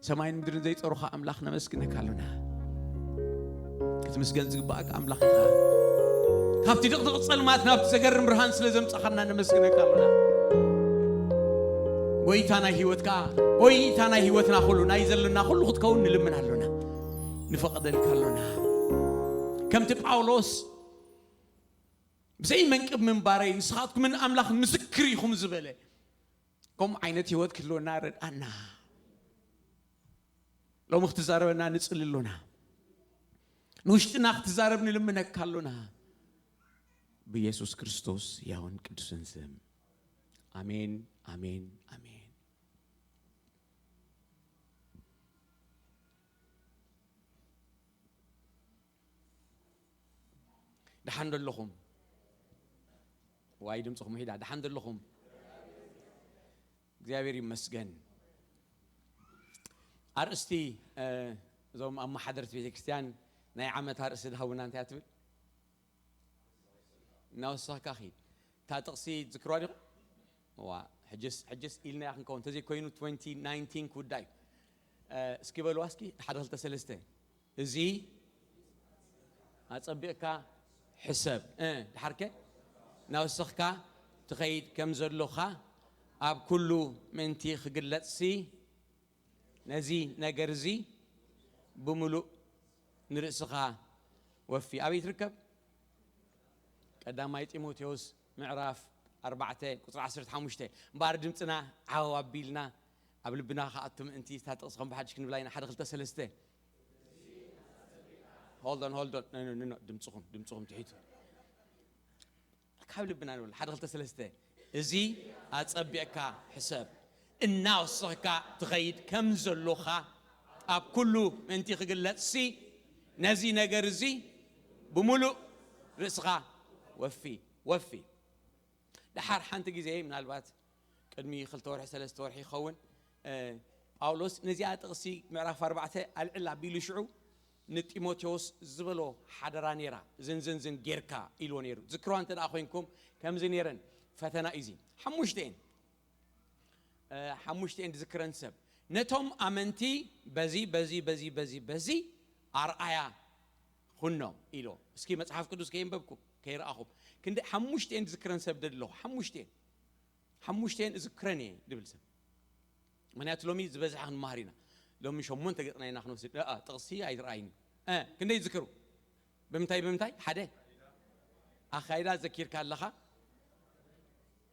ሰማይን ምድርን ዘይጸሩኻ ኣምላኽ ነመስግነካ ኣሎና። ክትምስገን ዝግባኣካ ኣምላኽ ኢኻ። ካብቲ ድቕድቕ ጸልማት ናብቲ ዘገርም ብርሃን ስለ ዘምጻኻና ነመስግነካ ኣሎና። ጎይታ ናይ ህይወትካ፣ ጎይታ ናይ ህይወትና ኩሉ፣ ናይ ዘለና ኩሉ ክትከውን ንልምን ኣሎና። ንፈቕደልካ ኣሎና። ከምቲ ጳውሎስ ብዘይ መንቅብ ምንባረይ ንስኻትኩምን ኣምላኽ ምስክር ኢኹም ዝበለ፣ ከምኡ ዓይነት ህይወት ክህልወና ረድኣና። ሎሚ ክትዛረበና ንጽሊ ኣሎና። ንውሽጥና ክትዛረብ ንልምነካ ኣሎና። ብየሱስ ክርስቶስ ያውን ቅዱስን ስም። ኣሜን፣ ኣሜን፣ ኣሜን። ደሓን ደለኹም? ዋይ ድምፅኹም ሒዳ። ደሓን ደለኹም? እግዚኣብሔር ይመስገን። ኣርእስቲ፣ እ፣ እዞም ኣመሓደርቲ ቤተ ክርስቲያን ናይ ዓመት ኣርእስቲ ዝሃቡና እንታይ እያ ትብል? እናወሰኽካ ኺድ። እታ ጥቕሲ ትዝክርዋ ዲኹም? እዋ፣ ሕጅስ፣ ሕጅስ ኢልና ክንከውን። እንተዘይኮይኑ፣ ትወንቲ ናይንቲን ክውዳእ እዩ። እ፣ እስኪ በልዋ እስኪ፣ ሓደ፣ ክልተ፣ ሰለስተ። እዚ ኣጸቢቕካ ሕሰብ። እ፣ ድሓርከ እናወሰኽካ ትኸይድ ከም ዘሎኻ ኣብ ኩሉ ምእንቲ ክግለጽሲ፣ ነዚ ነገር እዚ ብምሉእ ንርእስኻ ወፊ። ኣበይ ትርከብ? ቀዳማይ ጢሞቴዎስ ምዕራፍ ኣርባዕተ ቁጽሪ ዓሰርተ ሓሙሽተ። እምበኣር ድምጽና ዓው ኣቢልና ኣብ ልብና ክኣቱ ምእንቲ እታ ጥቕሲ ከም ብሓድሽ ክንብላ ኢና። ሓደ፣ ክልተ፣ ሰለስተ። Hold on, hold on. No, no, no, no. ድምጽኹም፣ ድምጽኹም ትሒቱ። ካብ ልብና ንብል። ሓደ፣ ክልተ፣ ሰለስተ። እዚ ኣጸቢቕካ ሕሰብ። እናወሰኽካ ትኸይድ ከም ዘሎኻ ኣብ ኩሉ ምእንቲ ክግለጽሲ፣ ነዚ ነገር እዚ ብምሉእ ርእስኻ ወፊ፣ ወፊ። ደሓር ሓንቲ ግዜ፣ ምናልባት ቅድሚ ክልተ ወርሒ፣ ሰለስተ ወርሒ ይኸውን፣ እ፣ ጳውሎስ ነዚኣ ጥቕሲ ምዕራፍ ኣርባዕተ ኣልዕል ኣቢሉ ሽዑ ንጢሞቴዎስ ዝበሎ ሓደራ ነይራ። ዝን፣ ዝን፣ ዝን ጌርካ ኢልዎ ነይሩ። ዝክርዋ እንተ ደኣ ኮይንኩም፣ ከምዚ ነይረን። ፈተና እዩ እዚ። ሓሙሽተ እየን። እ፣ ሓሙሽተ እየን ዝዝክረን ሰብ። ነቶም ኣመንቲ በዚ፣ በዚ፣ በዚ፣ በዚ፣ በዚ ኣርኣያ ኩኖም ኢልዎ። እስኪ መጽሓፍ ቅዱስ ከየንበብኩም፣ ከይረኣኹም። ክንደ ሓሙሽተ እየን ዝዝክረን ሰብ ደለኹ። ሓሙሽተ እየን። ሓሙሽተ እየን እዝክረን እየ ድብል ሰብ። ምኽንያቱ ሎሚ ዝበዝሐ ክንመሃር ኢና። ሎሚ ሸሞንተ ገጽና ኢና ክንወስድ። ኣኣ፣ ጥቕሲ ኣይትረኣይን እዩ። እ፣ ክንደይ ትዝክሩ? ብምንታይ፣ ብምንታይ? ሓደ፣ ኣኻይዳ ዘኪርካ ኣለኻ።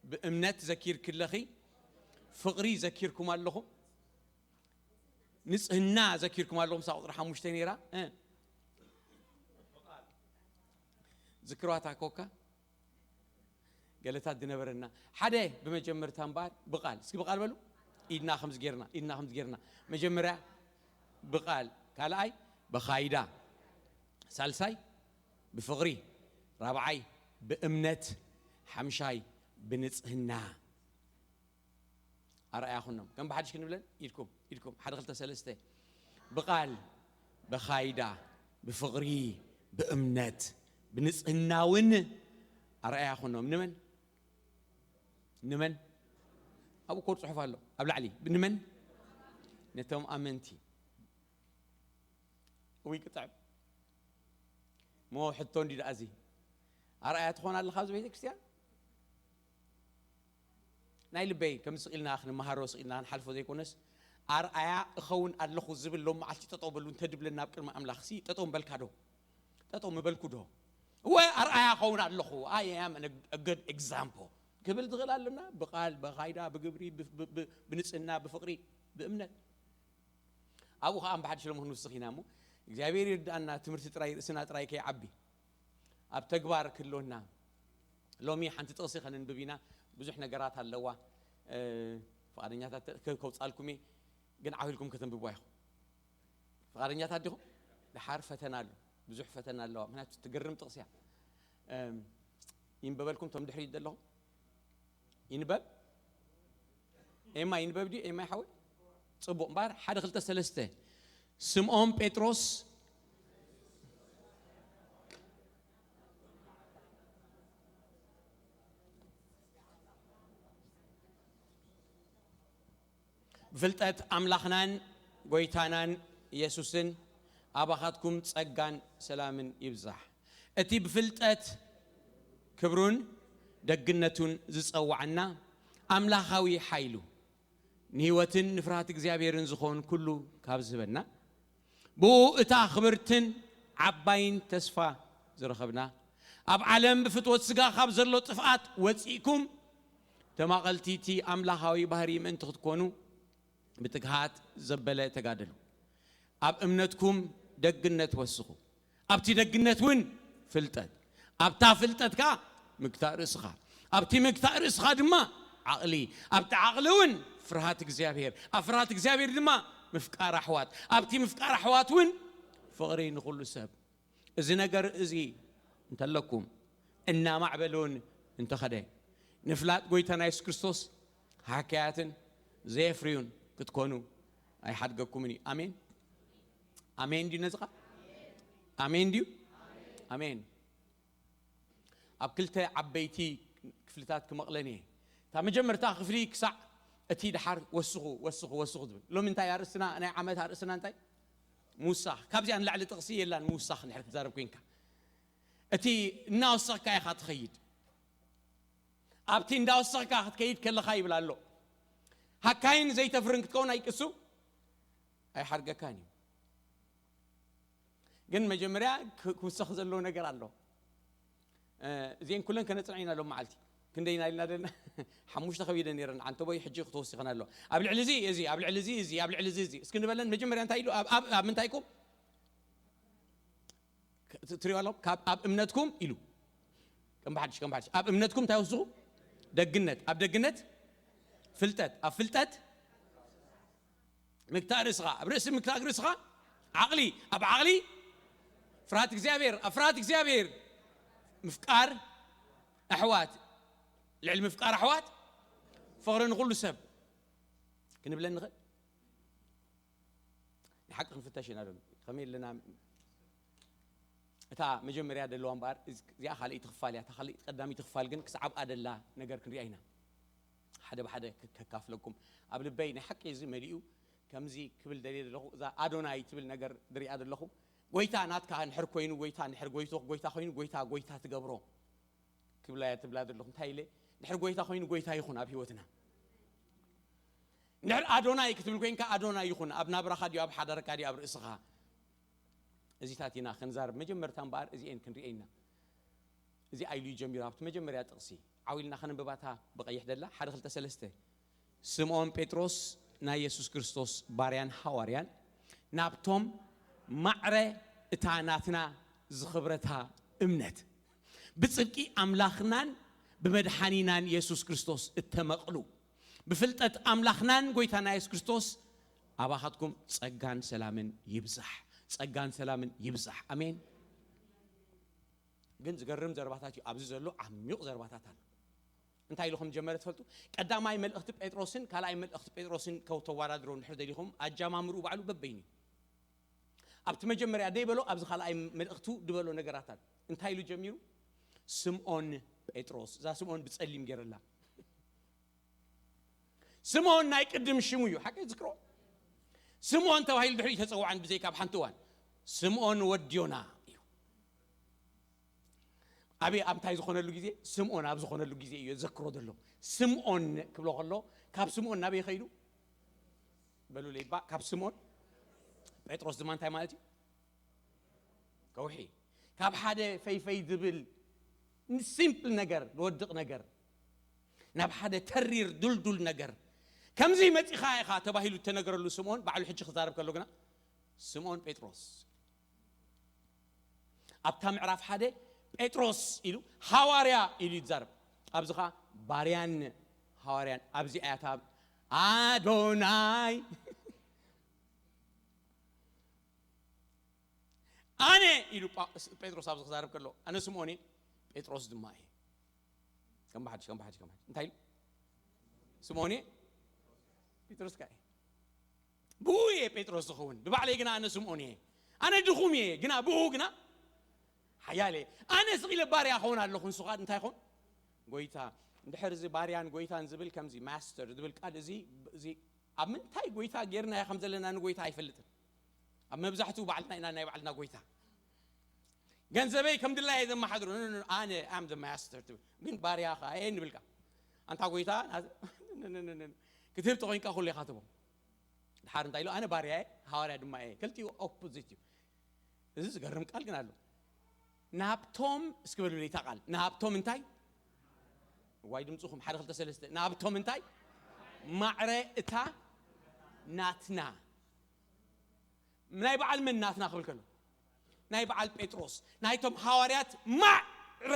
ብእምነት ዘኪርኪ ኣለኺ። ፍቕሪ ዘኪርኩም ኣለኹም። ንጽህና ዘኪርኩም ኣለኹም። እሳ ቁጽሪ ሓሙሽተ ነይራ። እ። ዝክርዋ እታ ኮካ። ገለታት ዝነበረና። ሓደ ብመጀመርታ እምበኣር ብቓል። እስኪ ብቓል በሉ። ኢድና ከምዚ ጌርና፣ ኢድና ከምዚ ጌርና። መጀመርያ ብቓል፣ ካልኣይ ብኻይዳ፣ ሳልሳይ ብፍቕሪ፣ ራብዓይ ብእምነት፣ ሓምሻይ ብንጽህና። ኣርኣያ ኩኖም። ከም ብሓድሽ ክንብለን፣ ኢድኩም፣ ኢድኩም፣ ሓደ፣ ክልተ፣ ሰለስተ። ብቓል፣ ብኻይዳ፣ ብፍቕሪ፣ ብእምነት፣ ብንጽህና እውን ኣርኣያ ኩኖም። ንመን? ንመን? ኣብኡ እኮ ጽሑፍ ኣሎ፣ ኣብ ላዕሊ። ንመን? ነቶም ኣመንቲ። እውይ፣ ክጥዕም። እሞ ሕቶ እንዲ ደኣ እዚ፣ ኣርኣያ ትኾን ኣለኻ ኣብዚ ቤተ ክርስቲያን? ናይ ልበይ፣ ከም ስቕ ኢልና ክንመሃሮ፣ ስቕ ኢልና ክንሓልፎ ዘይኮነስ፣ ኣርኣያ እኸውን ኣለኹ ዝብል ሎም መዓልቲ ጠጠው በሉ እንተድብለና ኣብ ቅድሚ ኣምላኽሲ፣ ጠጠው ምበልካ ዶ? ጠጠው ምበልኩ ዶ? እወ፣ ኣርኣያ እኸውን ኣለኹ፣ I am a good example ክብል ዝኽእል ኣለና? ብቓል፣ ብኻይዳ፣ ብግብሪ፣ ብ-፣ ብ-፣ ብ-፣ ብንጽህና፣ ብፍቕሪ፣ ብእምነት። ኣብኡ ኸዓ እምበሓድሽ ሎሚ ክንውስኽ ኢና እሞ፣ እግዚኣብሔር ይርድኣና፣ ትምህርቲ ጥራይ፣ ርእስና ጥራይ ከይዓቢ፣ ኣብ ተግባር ክህልወና። ሎሚ ሓንቲ ጥቕሲ ከነንብብ ኢና፣ ብዙሕ ነገራት ኣለዋ። እ፣ ፍቓደኛታት ተ-፣ ከ-፣ ከውጻልኩም እየ፣ ግን ዓው ኢልኩም ከተንብብዋ ኢኹም። ፍቓደኛታት ዲኹም? ደሓር ፈተና ኣሎ፣ ብዙሕ ፈተና ኣለዋ፣ ምኽንያቱ ትገርም ጥቕሲ እያ። እም፣ ይንበበልኩም፣ እቶም ድሕሪት ዘለኹም። ይንበብ? ኤማ ይንበብ ድዩ? ኤማ ይሓወይ? ጽቡቕ። እምበኣር፣ ሓደ፣ ክልተ፣ ሰለስተ። ስምዖን ጴጥሮስ ብፍልጠት ኣምላኽናን ጎይታናን ኢየሱስን ኣባኻትኩም ጸጋን ሰላምን ይብዛሕ። እቲ ብፍልጠት ክብሩን ደግነቱን ዝጸዋዓና ኣምላኻዊ ሓይሉ፣ ንህይወትን ንፍርሃት እግዚኣብሔርን ዝኾን ኩሉ ካብ ዝህበና፣ ብኡ እታ ክብርትን ዓባይን ተስፋ ዝረኸብና፣ ኣብ ዓለም ብፍትወት ስጋ ካብ ዘሎ ጥፍኣት ወጺእኩም፣ ተማቐልቲ እቲ ኣምላኻዊ ባህሪ ምእንቲ ክትኮኑ ብትግሃት ዘበለ ተጋደሉ። ኣብ እምነትኩም ደግነት ወስኹ፣ ኣብቲ ደግነት እውን ፍልጠት፣ ኣብታ ፍልጠት ከኣ ምግታእ ርእስኻ፣ ኣብቲ ምግታእ ርእስኻ ድማ ዓቕሊ፣ ኣብቲ ዓቕሊ እውን ፍርሃት እግዚኣብሔር፣ ኣብ ፍርሃት እግዚኣብሔር ድማ ምፍቃር ኣሕዋት፣ ኣብቲ ምፍቃር ኣሕዋት እውን ፍቕሪ ንኹሉ ሰብ። እዚ ነገር እዚ እንተለኩም እናማዕበሉን እንተኸደ፣ ንፍላጥ ጎይታና የሱስ ክርስቶስ ሃከያትን ዘየፍርዩን ክትኮኑ ኣይሓድገኩምን እዩ። ኣሜን። ኣሜን ድዩ ነዚ ቃል? ኣሜን ድዩ? ኣሜን። ኣብ ክልተ ዓበይቲ ክፍልታት ክመቕለን እየ። እታ መጀመርታ ክፍሊ ክሳዕ እቲ ደሓር ወስኹ፣ ወስኹ፣ ወስኹ ትብል። ሎሚ እንታይ ኣርእስትና፣ ናይ ዓመት ኣርእስትና እንታይ? ምውሳኽ። ካብዚኣ ንላዕሊ ጥቕሲ የላን ምውሳኽ እንድሕር ትዛረብ ኮይንካ። እቲ እናወሰኽካ ኢኻ ትኸይድ። ኣብቲ እንዳወሰኽካ ክትከይድ ከለኻ ይብል ኣሎ። ሃካይን ዘይተፍርን ክትከውን ኣይቅሱ ኣይሓርገካን እዩ። ግን መጀመርያ ክ-፣ ክውሰኽ ዘለዎ ነገር ኣሎ። እ፣ እዚአን ኩለን ከነጽንዐ ኢና ሎም መዓልቲ። ክንደይ ኢና ኢልና ደለና? ሓሙሽተ ከቢደ ነይረን። ዓንተቦይ ሕጂ ክትወስኸን ኣሎ። ኣብ ልዕሊ እዚ፣ እዚ፣ ኣብ ልዕሊ እዚ፣ እዚ፣ ኣብ ልዕሊ እዚ፣ እዚ። እስኪ ንበለን መጀመርያ እንታይ ኢሉ? ኣብ፣ ኣብ፣ ኣብ ምንታይ ኢኩም? ክ-፣ ት-፣ ትሪኦ ኣለኹም? ካብ ኣብ እምነትኩም ኢሉ። ከም ብሓድሽ፣ ከም ብሓድሽ። ኣብ እምነትኩም እንታይ ወስኹ? ደግነት። ኣብ ደግነት ፍልጠት። ኣብ ፍልጠት ምግታእ ርእስኻ። ኣብ ርእሲ ምግታእ ርእስኻ ዓቕሊ። ኣብ ዓቕሊ ፍርሃት እግዚኣብሔር። ኣብ ፍርሃት እግዚኣብሔር ምፍቃር ኣሕዋት። ልዕሊ ምፍቃር ኣሕዋት ፍቕሪ ንኹሉ ሰብ ክንብለን ንኽእል። ንሓቂ ክንፍተሽ ኢና ዶ? ከመይ ኣለና? እታ መጀመርያ ደለዋ እምበኣር፣ እዚ-፣ እዚኣ ካልኣይቲ ክፋል እያ። እታ ካልኣይቲ ቀዳመይቲ ክፋል ግን ክሳብ ኣብኣ ደላ ነገር ክንሪኣ ኢና። ሓደ ብሓደ ክ-፣ ከካፍለኩም። ኣብ ልበይ ናይ ሓቂ እዚ መሊኡ ከምዚ ክብል ደልየ ዘለኹ። እዛ ኣዶናይ ትብል ነገር ድሪኣ ዘለኹ። ጎይታ ናትካ እንድሕር ኮይኑ፣ ጎይታ እንድሕር ጎይቶ-፣ ጎይታ ኮይኑ፣ ጎይታ፣ ጎይታ ትገብሮ። ክብላ እያ ትብላ ዘለኹ። እንታይ ኢለ? ድሕሪ ጎይታ ኮይኑ ጎይታ ይኹን ኣብ ህይወትና። ድሕሪ ኣዶናይ ክትብል ኮይንካ ኣዶናይ ይኹን ኣብ ናብራኻ ድዩ፣ ኣብ ሓዳርካ ድዩ፣ ኣብ ርእስኻ? እዚታት ኢና ክንዛረብ። መጀመርታ እምበኣር እዚኤን ክንሪኤ ኢና። እዚ ኣይሉ እዩ ጀሚሩ። ኣብቲ መጀመርያ ጥቕሲ ዓው ኢልና ከነንብባታ ብቐይሕ ደላ፣ ሓደ፣ ክልተ፣ ሰለስተ። ስምዖን ጴጥሮስ ናይ የሱስ ክርስቶስ ባርያን ሃዋርያን፣ ናብቶም ማዕረ እታ ናትና ዝኽብረታ እምነት፣ ብጽድቂ ኣምላኽናን ብመድሓኒናን የሱስ ክርስቶስ እተመቕሉ፣ ብፍልጠት ኣምላኽናን ጎይታና የሱስ ክርስቶስ ኣባኻትኩም ጸጋን ሰላምን ይብዛሕ። ጸጋን ሰላምን ይብዛሕ። ኣሜን። ግን ዝገርም ዘረባታት እዩ ኣብዚ ዘሎ፣ ዓሚቕ ዘረባታት ኣሎ። እንታይ ኢሉ ከም ዝጀመረ ትፈልጡ? ቀዳማይ መልእኽቲ ጴጥሮስን ካልኣይ መልእኽቲ ጴጥሮስን ከው ተወዳድሮ እንድሕር ደሊኹም፣ ኣጀማምርኡ ባዕሉ በበይኑ እዩ። ኣብቲ መጀመርያ ደይበሎ፣ ኣብዚ ካልኣይ መልእኽቱ ድበሎ ነገራት ኣሎ። እንታይ ኢሉ ጀሚሩ? ስምዖን ጴጥሮስ። እዛ ስምዖን ብጸሊም ገይረላ። ስምዖን ናይ ቅድም ሽሙ እዩ። ሓቂ ዝክሮ? ስምዖን ተባሂሉ ድሕሪ ተጸውዓን ብዘይካ ኣብ ሓንቲ እዋን። ስምዖን ወዲ ዮና እዩ። ኣበይ፣ ኣብ እንታይ ዝኾነሉ ግዜ? ስምዖን ኣብ ዝኾነሉ ግዜ እዩ ዘክሮ ዘሎ። ስምዖን ክብሎ ከሎ፣ ካብ ስምዖን ናበይ ኸይዱ? በሉ ለይባ፣ ካብ ስምዖን ጴጥሮስ ድማ እንታይ ማለት እዩ? ከውሒ። ካብ ሓደ ፈይፈይ ዝብል ሲምፕል ነገር፣ ዝወድቕ ነገር፣ ናብ ሓደ ተሪር፣ ዱልዱል ነገር፣ ከምዚ መጺኻ ኢኻ ተባሂሉ እተነገረሉ ስምዖን፣ ባዕሉ ሕጂ ክዛረብ ከሎ ግና፣ ስምዖን ጴጥሮስ፣ ኣብታ ምዕራፍ ሓደ ጴጥሮስ ኢሉ፣ ሃዋርያ ኢሉ ይዛረብ። ኣብዚ ኸኣ ባርያን ሃዋርያን፣ ኣብዚ ኣያታ ኣዶናይ ኣነ ኢሉ ጳ-፣ ጴጥሮስ ኣብዚ ክዛረብ ከሎ፣ ኣነ ስምዖን እየ፣ ጴጥሮስ ድማ እየ። ከም ብሓድሽ፣ ከም ብሓድሽ፣ ከም ብሓድሽ። እንታይ ኢሉ? ስምዖን እየ፣ ጴጥሮስ ከኣ እየ። ብኡ እየ ጴጥሮስ ዝኸውን፣ ብባዕለይ ግና ኣነ ስምዖን እየ። ኣነ ድኹም እየ፣ ግና ብኡ ግና ሓያል እየ። ኣነ ስቕ ኢለ ባርያ እኸውን ኣለኹ፣ ንሱ ኸኣ እንታይ ይኸውን? ጎይታ። እንድሕር እዚ ባርያን ጎይታን ዝብል፣ ከምዚ ማስተር ዝብል ቃል እዚ፣ እዚ ኣብ ምንታይ ጎይታ ጌርናዮ ከም ዘለና ንጎይታ ኣይፈልጥን። ኣብ መብዛሕትኡ ባዕልና ኢና ናይ ባዕልና ጎይታ። ገንዘበይ ከም ድላየ ዘመሓድሮ፣ "No, no, no, ኣነ am the master" ትብል። ግን ባርያ ኸኣ እየ ንብልካ። ኣንታ ጎይታ፣ ና-፣ ን-፣ ን-፣ ን-፣ ን-፣ ክትህብ ተኾይንካ ኩሉ ኢኻ ትቦ። ድሓር እንታይ ኢሉ? "ኣነ ባርያ እየ፣ ሃዋርያ ድማ እየ." ክልቲኡ ኦፖዚት እዩ። እዚ ዝገርም ቃል ግን ኣሎ። "ናብቶም"፣ እስኪ በሉ ለይታ ቃል፣ "ናብቶም እንታይ?" ዋይ ድምፅኹም፣ ሓደ ክልተ ሰለስተ። "ናብቶም እንታይ?" ማዕረ እታ ናትና። ናይ በዓል መን ናትና ክብል ከሎ? ናይ በዓል ጴጥሮስ፣ ናይቶም ሃዋርያት ማዕረ።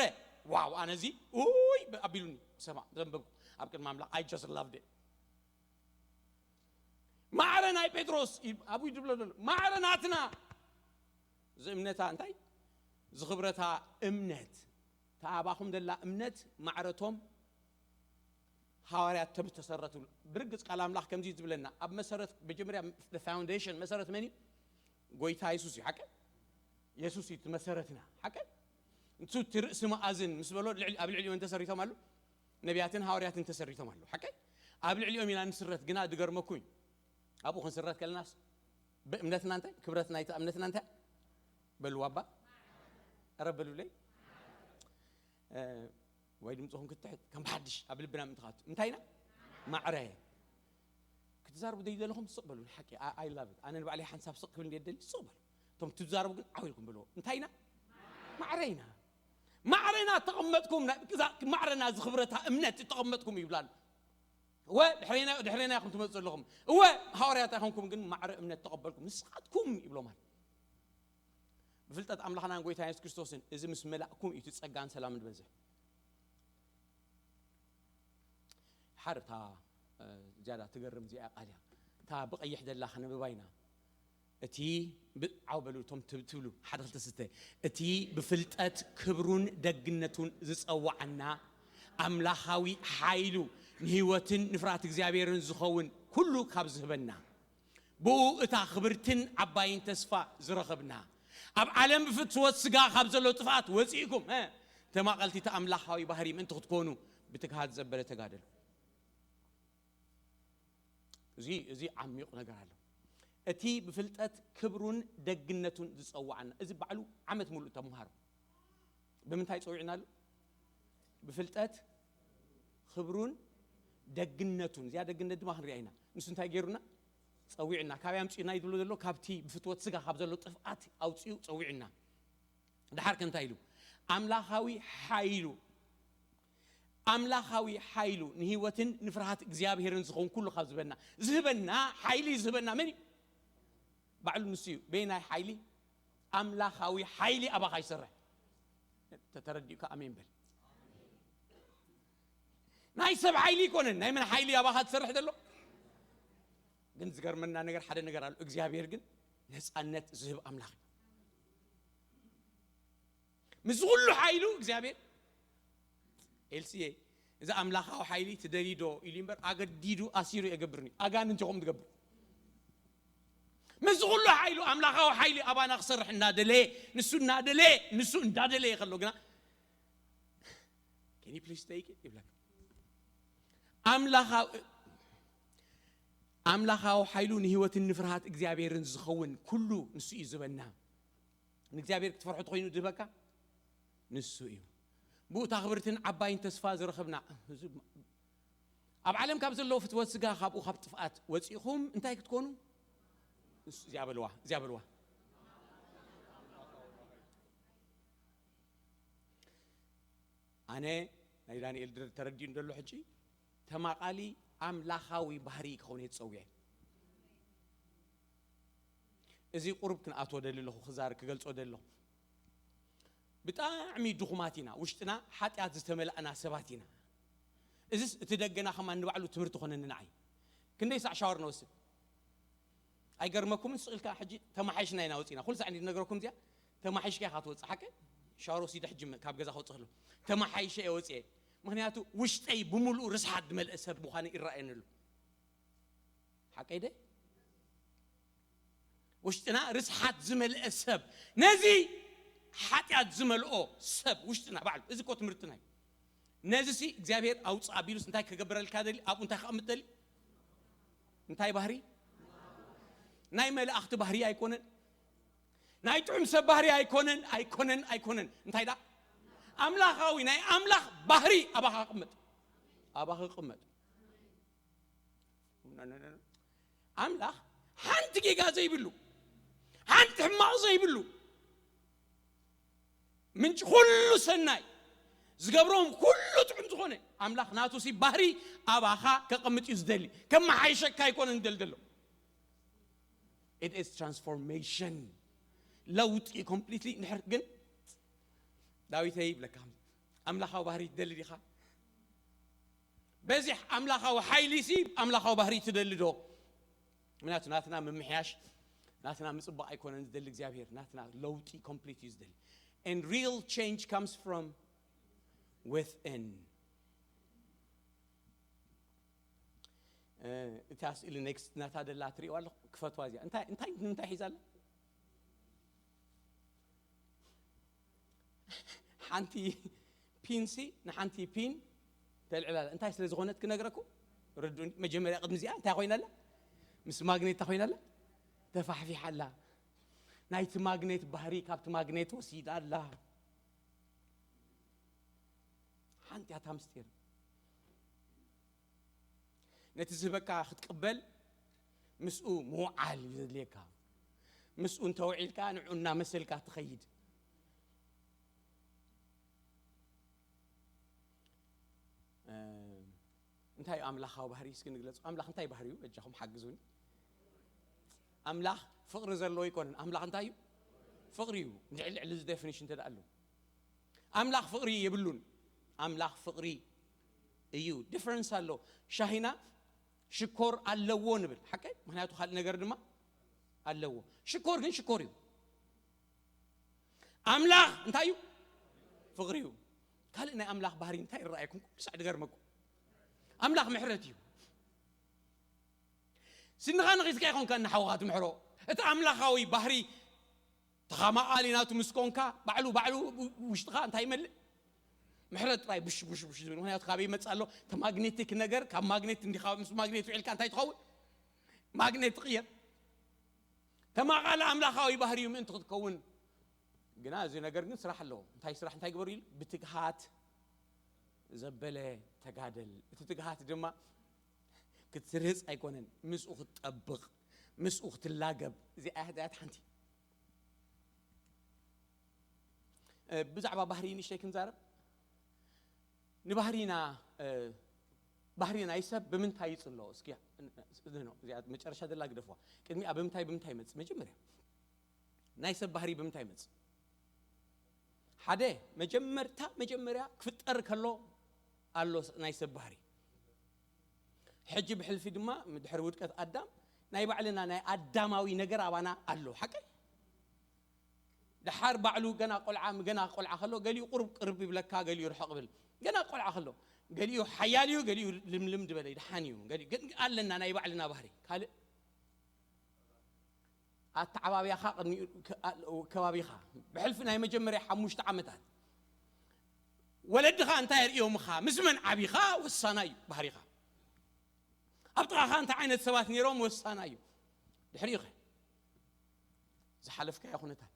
ዋው፣ ኣነ እዚ፣ ኡይ፣ ኣቢሉኒ። ሰማ፣ ዘንበብኩ ኣብ ቅድሚ ኣምላኽ፣ I just loved it። ማዕረ ናይ ጴጥሮስ፣ ይ-፣ ኣብኡ ይድብሎ ዘሎ። ማዕረ ናትና። እዚ እምነታ እንታይ? ዝኽብረታ እምነት። እታ ኣባኹም ዘላ እምነት ማዕረቶም ሃዋርያት ተም ዝተሰረትሉ። ብርግጽ ቃል ኣምላኽ ከምዚ እዩ ዝብለና። ኣብ መሰረት፣ መጀመርያ፣ the foundation፣ መሰረት መን እዩ? ጎይታ የሱስ እዩ፣ ሓቀ? የሱስ እዩ እቲ መሰረትና፣ ሓቀ? ንሱ እቲ ርእሲ መኣዝን ምስ በሎ፣ ልዕሊ-፣ ኣብ ልዕሊኡ መን ተሰሪቶም ኣሉ? ነቢያትን ሃዋርያትን ተሰሪቶም ኣሉ፣ ሓቀ? ኣብ ልዕሊኦም ኢና ንስረት፣ ግና ዝገርመኩም እዩ። ኣብኡ ክንስረት ከለናስ፣ ብእምነትና እንታይ? ክብረት ናይታ እምነትና እንታይ? በልዋ እባ። ኧረ በሉለይ። እ፣ ወይ ድምፅኹም ክትሕት፣ ከም ብሓድሽ ኣብ ልብና ምእንቲ ክኣቱ። እንታይ ኢና? ማዕረ። ክትዛረቡ ዘይደለኹም ስቕ በሉ፣ ንሓቂ። I፣ I love it። ኣነ ንባዕለይ ሓንሳብ ስቕ ክብል እንደ ደሊ ስቕ በሉ። እቶም ትዛረቡ ግን ዓው ኢልኩም በልዎ። እንታይ ኢና? ማዕረ ኢና። ማዕረ ኢና እተቐመጥኩም፣ ና-፣ እዛ ማዕረና ዝኽብረታ እምነት እተቐመጥኩም ይብላሉ። እወ፣ ድሕሬና፣ ድሕሬና ኢኹም ትመፁ ዘለኹም። እወ፣ ሃዋርያት ኣይኮንኩም፣ ግን ማዕረ እምነት ተቐበልኩም። ንስኻትኩም ይብሎም ኣሎ። ብፍልጠት ኣምላኽናን ጎይታ የሱስ ክርስቶስን፣ እዚ ምስ መላእኩም እዩ እቲ ጸጋን ሰላምን ዝበዝሕ። ሓር እታ፣ እ፣ ዝያዳ ትገርም እዚኣ ቃል እያ። እታ ብቐይሕ ዘላ ከነብባ ኢና። እቲ ብ-፣ ዓው በሉ እቶም ትብ-፣ ትብሉ፣ ሓደ ክልተ ስተ። እቲ ብፍልጠት ክብሩን ደግነቱን ዝጸዋዓና ኣምላኻዊ ሓይሉ ንህይወትን ንፍርሃት እግዚኣብሔርን ዝኸውን ኩሉ ካብ ዝህበና፣ ብኡ እታ ክብርትን ዓባይን ተስፋ ዝረኸብና፣ ኣብ ዓለም ብፍትወት ስጋ ካብ ዘሎ ጥፍኣት ወጺእኩም፣ እ፣ ተማቐልቲ እቲ ኣምላኻዊ ባህሪ ምእንቲ ክትኮኑ ብትግሃት ዘበለ ተጋደሉ። እዚ፣ እዚ ዓሚቕ ነገር ኣሎ። እቲ ብፍልጠት ክብሩን ደግነቱን ዝጸዋዓና፣ እዚ ባዕሉ ዓመት ሙሉእ ተምሃሮ። ብምንታይ ጸዊዕና ኣሎ? ብፍልጠት ክብሩን ደግነቱን። እዚኣ ደግነት ድማ ክንሪኣ ኢና። ንሱ እንታይ ገይሩና? ጸዊዕና። ካበይ ኣምጺኡና እዩ ዝብሎ ዘሎ? ካብቲ ብፍትወት ስጋ ካብ ዘሎ ጥፍኣት ኣውጺኡ ጸዊዕና። ድሓር ከ እንታይ ኢሉ? ኣምላኻዊ ሓይሉ፣ ኣምላኻዊ ሓይሉ ንህይወትን ንፍርሃት እግዚኣብሔርን ዝኸውን ኩሉ ካብ ዝህበና፣ ዝህበና ሓይሊ ዝህበና መን እዩ? ባዕሉ ንሱ እዩ። በየናይ ሓይሊ? ኣምላኻዊ ሓይሊ ኣባኻ ይሰርሕ። ተ-፣ ተረዲኡካ ኣሜን በል። ናይ ሰብ ሓይሊ ይኮነን። ናይ መን ሓይሊ ኣባኻ ትሰርሕ ዘሎ? ግን ዝገርመና ነገር፣ ሓደ ነገር ኣሎ። እግዚኣብሔር ግን ነፃነት ዝህብ ኣምላኽ እዩ። ምስ ኩሉ ሓይሉ እግዚኣብሔር፣ ኤልስየ፣ እዚ ኣምላኻዊ ሓይሊ ትደልዩ ዶ ኢሉ እምበር፣ ኣገዲዱ ኣሲሩ የገብርኒ። ኣጋንንቲ ኢኹም ትገብሩ። ምስ ኩሉ ሓይሉ ኣምላኻዊ ሓይሊ ኣባና ክሰርሕ እናደለየ፣ ንሱ እናደለየ፣ ንሱ እንዳደለየ ከሎ ግና፣ "Can you please take it?" ይብለካ። ኣምላኻዊ፣ ኣምላኻዊ ሓይሉ ንህይወትን ንፍርሃት እግዚኣብሔርን ዝኸውን ኩሉ ንሱ እዩ ዝበና። ንእግዚኣብሔር ክትፈርሖ ተኾይኑ ዝህበካ ንሱ እዩ። ብኡ እታ ክብርትን ዓባይን ተስፋ ዝረኸብና፣ ኣብ ዓለም ካብ ዘለዎ ፍትወት ስጋ፣ ካብኡ ካብ ጥፍኣት ወፂእኹም እንታይ ክትኮኑ? ንሱ፣ እዚኣ በልዋ፣ እዚኣ በልዋ። ኣነ ናይ ዳንኤል ድር-፣ ተረዲኡ እንደሎ ሕጂ ተማቓሊ ኣምላኻዊ ባህሪ ክኸውን እየ ዝጸውዐ። እዚ ቁሩብ ክንኣትዎ ደሊ ኣለኹ፣ ክዛር-፣ ክገልጾ ደሊ ኣለኹ። ብጣዕሚ ድኹማት ኢና፣ ውሽጥና ሓጢኣት ዝተመልኣና ሰባት ኢና። እዚስ እቲ ደገና ከማን ንባዕሉ ትምህርቲ ኮነኒ ንዓይ። ክንደይ ሳዕ ሻወር ንወስድ? ኣይገርመኩምን? ስቕ ኢልካ ሕጂ ተማሓይሽና ኢና ወፂና። ኩሉ ሳዕ እንዲ ነገረኩም እዚኣ ተማሓይሽካ ኢኻ ትወፅእ፣ ሓቂ? ሻወር ወሲደ ሕጂ ካብ ገዛ ክወፅእ ከሎ ተማሓይሸ እየ ወፅየ። ምኽንያቱ ውሽጠይ ብምሉኡ ርስሓት ዝመልአ ሰብ ምዃኑ ይረኣየኒ ኣሎ። ሓቀይ ደ? ውሽጥና ርስሓት ዝመልአ ሰብ፣ ነዚ ሓጢኣት ዝመልኦ ሰብ ውሽጥና ባዕሉ። እዚ እኮ ትምህርትና እዩ። ነዚ ሲ እግዚኣብሔር ኣውፅእ ኣቢሉስ እንታይ ክገብረልካ ደሊ? ኣብኡ እንታይ ከቐምጥ ደሊ? እንታይ ባህሪ? ናይ መላእኽቲ ባህሪ ኣይኮነን። ናይ ጥዑም ሰብ ባህሪ ኣይኮነን፣ ኣይኮነን፣ ኣይኮነን። እንታይ ዳ? ኣምላኻዊ፣ ናይ ኣምላኽ ባህሪ ኣባኻ ቅመጥ። ኣባኻ ቅመጥ። ኣምላኽ ሓንቲ ጌጋ ዘይብሉ፣ ሓንቲ ሕማቕ ዘይብሉ፣ ምንጪ ኩሉ ሰናይ፣ ዝገብሮም ኩሉ ጥዑም ዝኾነ ኣምላኽ ናቱ ሲ ባህሪ ኣባኻ ከቐምጥ እዩ ዝደሊ። ከመሓይሸካ ኣይኮነን ዝደሊ ዘሎ። It is transformation። ለውጢ ኮምፕሊትሊ። ንድሕር ግን ዳዊተይ ይብለካ፣ ኣምላኻዊ ባህሪ ትደሊ ዲኻ? በዚሕ ኣምላኻዊ ሓይሊ ሲ ኣምላኻዊ ባህሪ ትደሊ ዶ? ምክንያቱ ናትና ምምሕያሽ፣ ናትና ምጽባቕ ኣይኮነን ዝደሊ እግዚኣብሔር፣ ናትና ለውጢ ኮምፕሊት እዩ ዝደሊ። And real change comes from within። እታ ስእሊ ኔክስት ናታ ደላ ትሪእዋ ኣለኹ፣ ክፈትዋ እዚኣ። እንታይ እንታይ እንታይ ሒዛ ኣላ? ሓንቲ ፒንሲ ንሓንቲ ፒን ተልዕላ ኣላ። እንታይ ስለ ዝኾነት ክነግረኩም ርዱኒ። መጀመርያ ቅድሚ እዚኣ እንታይ ኮይና ኣላ? ምስ ማግኔት ኮይና ኣላ፣ ተፋሕፊሓ ኣላ። ናይቲ ማግኔት ባህሪ ካብቲ ማግኔት ወሲዳ ኣላ። ሓንቲ ኣታ ምስጢር። ነቲ ዝህበካ ክትቅበል ምስኡ ምውዓል እዩ ዘድልየካ። ምስኡ እንተውዒልካ ንዑ እናመሰልካ ትኸይድ። እንታይ እዩ ኣምላኻዊ ባህሪ? እስኪ ንግለጹ። ኣምላኽ እንታይ ባህሪ እዩ? በጃኹም ሓግዙኒ። ኣምላኽ ፍቕሪ ዘለዎ ኣይኮነን። ኣምላኽ እንታይ እዩ? ፍቕሪ እዩ። ልዕሊ ልዕሊ እዚ ዴፊኒሽን እንተ ደኣ ኣለዎ፣ ኣምላኽ ፍቕሪ የብሉን። ኣምላኽ ፍቕሪ እዩ። ዲፈረንስ ኣሎ። ሻሂና ሽኮር ኣለዎ ንብል፣ ሓቀይ? ምክንያቱ ካልእ ነገር ድማ ኣለዎ። ሽኮር ግን ሽኮር እዩ። ኣምላኽ እንታይ እዩ? ፍቕሪ እዩ። ካልእ ናይ ኣምላኽ ባህሪ እንታይ ይረኣየኩም? ኩሉ ሳዕ ድገርመኩም። ኣምላኽ ምሕረት እዩ። ስንኻ ነኺስካ ይኾንካ እናሓወኻ ትምሕሮ። እቲ ኣምላኻዊ ባህሪ ተኻማቓሊ ናቱ ምስ ኮንካ፣ ባዕሉ ባዕሉ ውሽጥኻ እንታይ ይመልእ? ምሕረት ጥራይ ብሽ ብሽ ብሽ ዝብል። ምክንያቱ ካበይ ይመጽእ ኣሎ? እቲ ማግኔቲክ ነገር፣ ካብ ማግኔት እንዲኻ ምስ ማግኔት ውዒልካ እንታይ ትኸውን? ማግኔት ትቕየር። ተማቓሊ ኣምላኻዊ ባህሪ እዩ ምእንቲ ክትከውን። ግና እዚ ነገር ግን ስራሕ ኣለዎ። እንታይ ስራሕ እንታይ ግበሩ ኢሉ? ብትግሃት ዘበለ ተጋደል። እቲ ትግሃት ድማ ክትስርህጽ ኣይኮነን፣ ምስኡ ክትጠብቕ፣ ምስኡ ክትላገብ። እዚኣ እያ እዚኣ እያ ሓንቲ። እ፣ ብዛዕባ ባህሪ ንእሽተይ ክንዛረብ። ንባህሪና፣ እ፣ ባህሪ ናይ ሰብ ብምንታይ ይጽሎ? እስኪ፣ እ፣ እ፣ እዚኣ መጨረሻ ዘላ ግደፍዋ። ቅድሚኣ ብምንታይ፣ ብምንታይ ይመጽእ? መጀመርያ ናይ ሰብ ባህሪ ብምንታይ ይመጽእ? ሓደ፣ መጀመርታ፣ መጀመርያ ክፍጠር ከሎ ኣሎ ናይ ሰብ ባህሪ። ሕጂ ብሕልፊ ድማ፣ ድሕሪ ውድቀት ኣዳም፣ ናይ ባዕልና ናይ ኣዳማዊ ነገር ኣባና ኣሎ። ሓቀይ? ደሓር ባዕሉ ገና ቆልዓ፣ ገና ቆልዓ ከሎ፣ ገሊኡ ቁሩብ ቅርብ ይብለካ፣ ገሊኡ ርሕቕ ይብል። ገና ቆልዓ ከሎ፣ ገሊኡ ሓያል እዩ፣ ገሊኡ ልምልም ዝበለ ደሓን እዩ። ገሊኡ ግን ኣለና ናይ ባዕልና ባህሪ። ካልእ ኣተዓባብያኻ፣ ቅድሚኡ ከ-፣ ኣ-፣ ከባቢኻ። ብሕልፊ ናይ መጀመርያ ሓሙሽተ ዓመታት ወለድኻ እንታይ የርእዮምኻ፣ ምስ መን ዓቢኻ ወሳናይ እዩ ባህሪኻ። ኣብ ጥቓኻ እንታይ ዓይነት ሰባት ነይሮም ወሳናይ እዩ። ድሕሪኡ ኸ ዝሓለፍካዮ ኩነታት።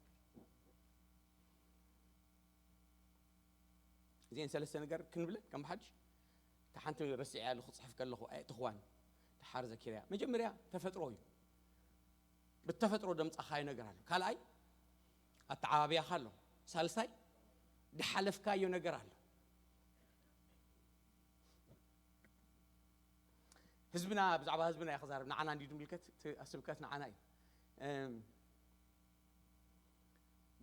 እዚአን ሰለስተ ነገር ክንብለን ከም ሓድሽ። እታ ሓንቲ ረሲዐያ ኣለኹ፣ ክጽሕፍ ከለኹ ኣየእተኽዋን። ደሓር ዘኪረያ። መጀመርያ ተፈጥሮ እዩ። ብተፈጥሮ ደምጻኻዮ ነገር ኣሎ። ካልኣይ ኣተዓባብያኻ ኣሎ። ሳልሳይ ድሓለፍካዮ ነገር ኣሎ። ህዝብና፣ ብዛዕባ ህዝብና እየ ክዛረብ፣ ንዓና እንዲዩ ዝምልከት፣ እቲ ስብከት ንዓና እዩ። እም፣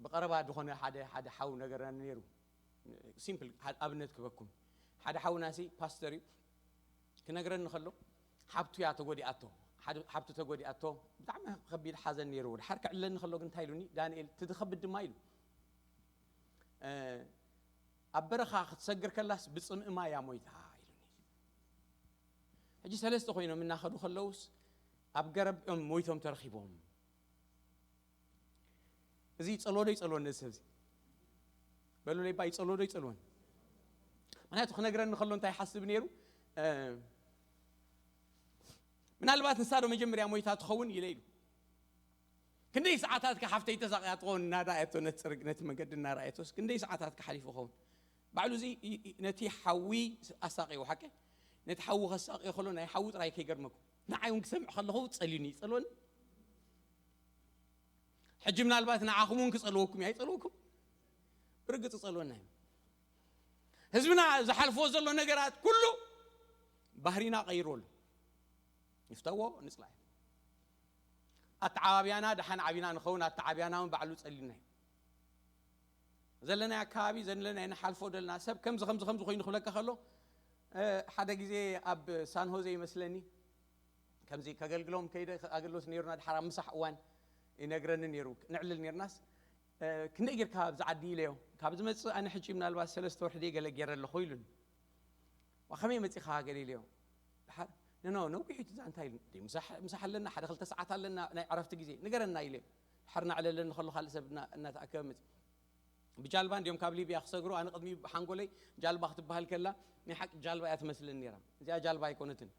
ብቐረባ ዝኾነ ሓደ፣ ሓደ ሓው ነገረኒ ነይሩ። ሲምፕል፣ ሓደ ኣብነት ክበኩም። ሓደ ሓውና ሲ ፓስተር እዩ። ክነግረኒ ከሎ፣ ሓብቱ እያ ተጎዲኣቶ። ሓደ፣ ሓብቱ ተጎዲኣቶ። ብጣዕሚ ከቢድ ሓዘን ነይርዎ። ድሓር ክዕለኒ ከሎ ግን እንታይ ኢሉኒ? "ዳንኤል፣ እቲ ዝኸብድ ድማ" ኢሉ። "እ፣ ኣብ በረኻ ክትሰግር ከላስ ብጽምኢ ማይ እያ ሞይታ" ኢሉኒ። ሕጂ ሰለስተ ኮይኖም እናኸዱ ከለውስ ኣብ ገረብ እዮም ሞይቶም ተረኺቦም። እዚ ይጸልዎ ዶ ይጸልወን ነዚ ሰብ እዚ? በሉለይ እባ፣ ይጸልዎ ዶ ይጸልወን? ምኽንያቱ ክነግረኒ ከሎ እንታይ ይሓስብ ነይሩ? እ፣ ምናልባት ንሳ ዶ መጀመርያ ሞይታ ትኸውን ኢለ ኢሉ። ክንደይ ሰዓታት ከ ሓፍተይ ተሳቕያ ትኸውን እናረኣየቶ፣ ነቲ ጽርግ-፣ ነቲ መንገዲ እናረኣየቶስ ክንደይ ሰዓታት ከ ሓሊፉ ይኸውን? ባዕሉ እዚ ይ-፣ ይ-፣ ነቲ ሓዊ ኣሳቕዮ፣ ሓቂ? ነቲ ሓዊ ከሳቕዮ ከሎ ናይ ሓዊ ጥራይ ከይገርመኩም። ንዓይ እውን ክሰምዕ ከለኹ ጸልዩኒ፣ ይጸልወኒ። ሕጂ ምናልባት ንዓኹም እውን ክጸልወኩም እዩ፣ ኣይጸልወኩም? ብርግጽ ጸልወና እዩ። ህዝብና ዝሓልፎ ዘሎ ነገራት ኩሉ ባህሪና ቀይርዎ ኣሎ። ንፍተዎ፣ ንጽላእ። ኣተዓባብያና ደሓን ዓቢና ንኸውን፣ ኣተዓብያና እውን ባዕሉ ጸልዩና እዩ። ዘለናይ ኣከባቢ፣ ዘለናይ ንሓልፎ ዘለና ሰብ ከምዚ፣ ከምዚ፣ ከምዚ ኮይኑ ክብለካ ከሎ፣ እ፣ ሓደ ግዜ ኣብ ሳን ሆዜ ይመስለኒ፣ ከምዚ ከገልግሎም ከይደ፣ ኣገልግሎት ነይሩና፣ ድሓር ኣብ ምሳሕ እዋን ይነግረኒ ነይሩ፣ ንዕልል ነይርናስ፣ እ፣ "ክንደይ ጌርካ ኣብዚ ዓዲ?" ኢለዮ። "ካብ ዝመጽእ ኣነ ሕጂ ምናልባት ሰለስተ ወርሒ ደይ ገለ ጌረ ኣለኹ" ኢሉኒ። "ዋ፣ ከመይ መጺኻ?" ገለ ኢለዮ። ድሓር፣ "ኖ፣ ኖ፣ ነዊሕ እዩ እቲ ዛንታ" ኢሉኒ። "ደይ ምሳሕ፣ ምሳሕ ኣለና፣ ሓደ ክልተ ሰዓት ኣለና፣ ናይ ዕረፍቲ ግዜ፣ ንገረና" ኢለዮ። ድሓር እናዕለለኒ ከሎ ካልእ ሰብ እና-፣ እናተኣከበ መጺኡ። ብጃልባ እንድዮም ካብ ሊብያ ክሰግሩ፣ ኣነ ቅድሚ ሓንጎለይ ጃልባ ክትበሃል ከላ፣ ናይ ሓቂ ጃልባ እያ ትመስለኒ ነይራ። እዚኣ ጃልባ ኣይኮነትን።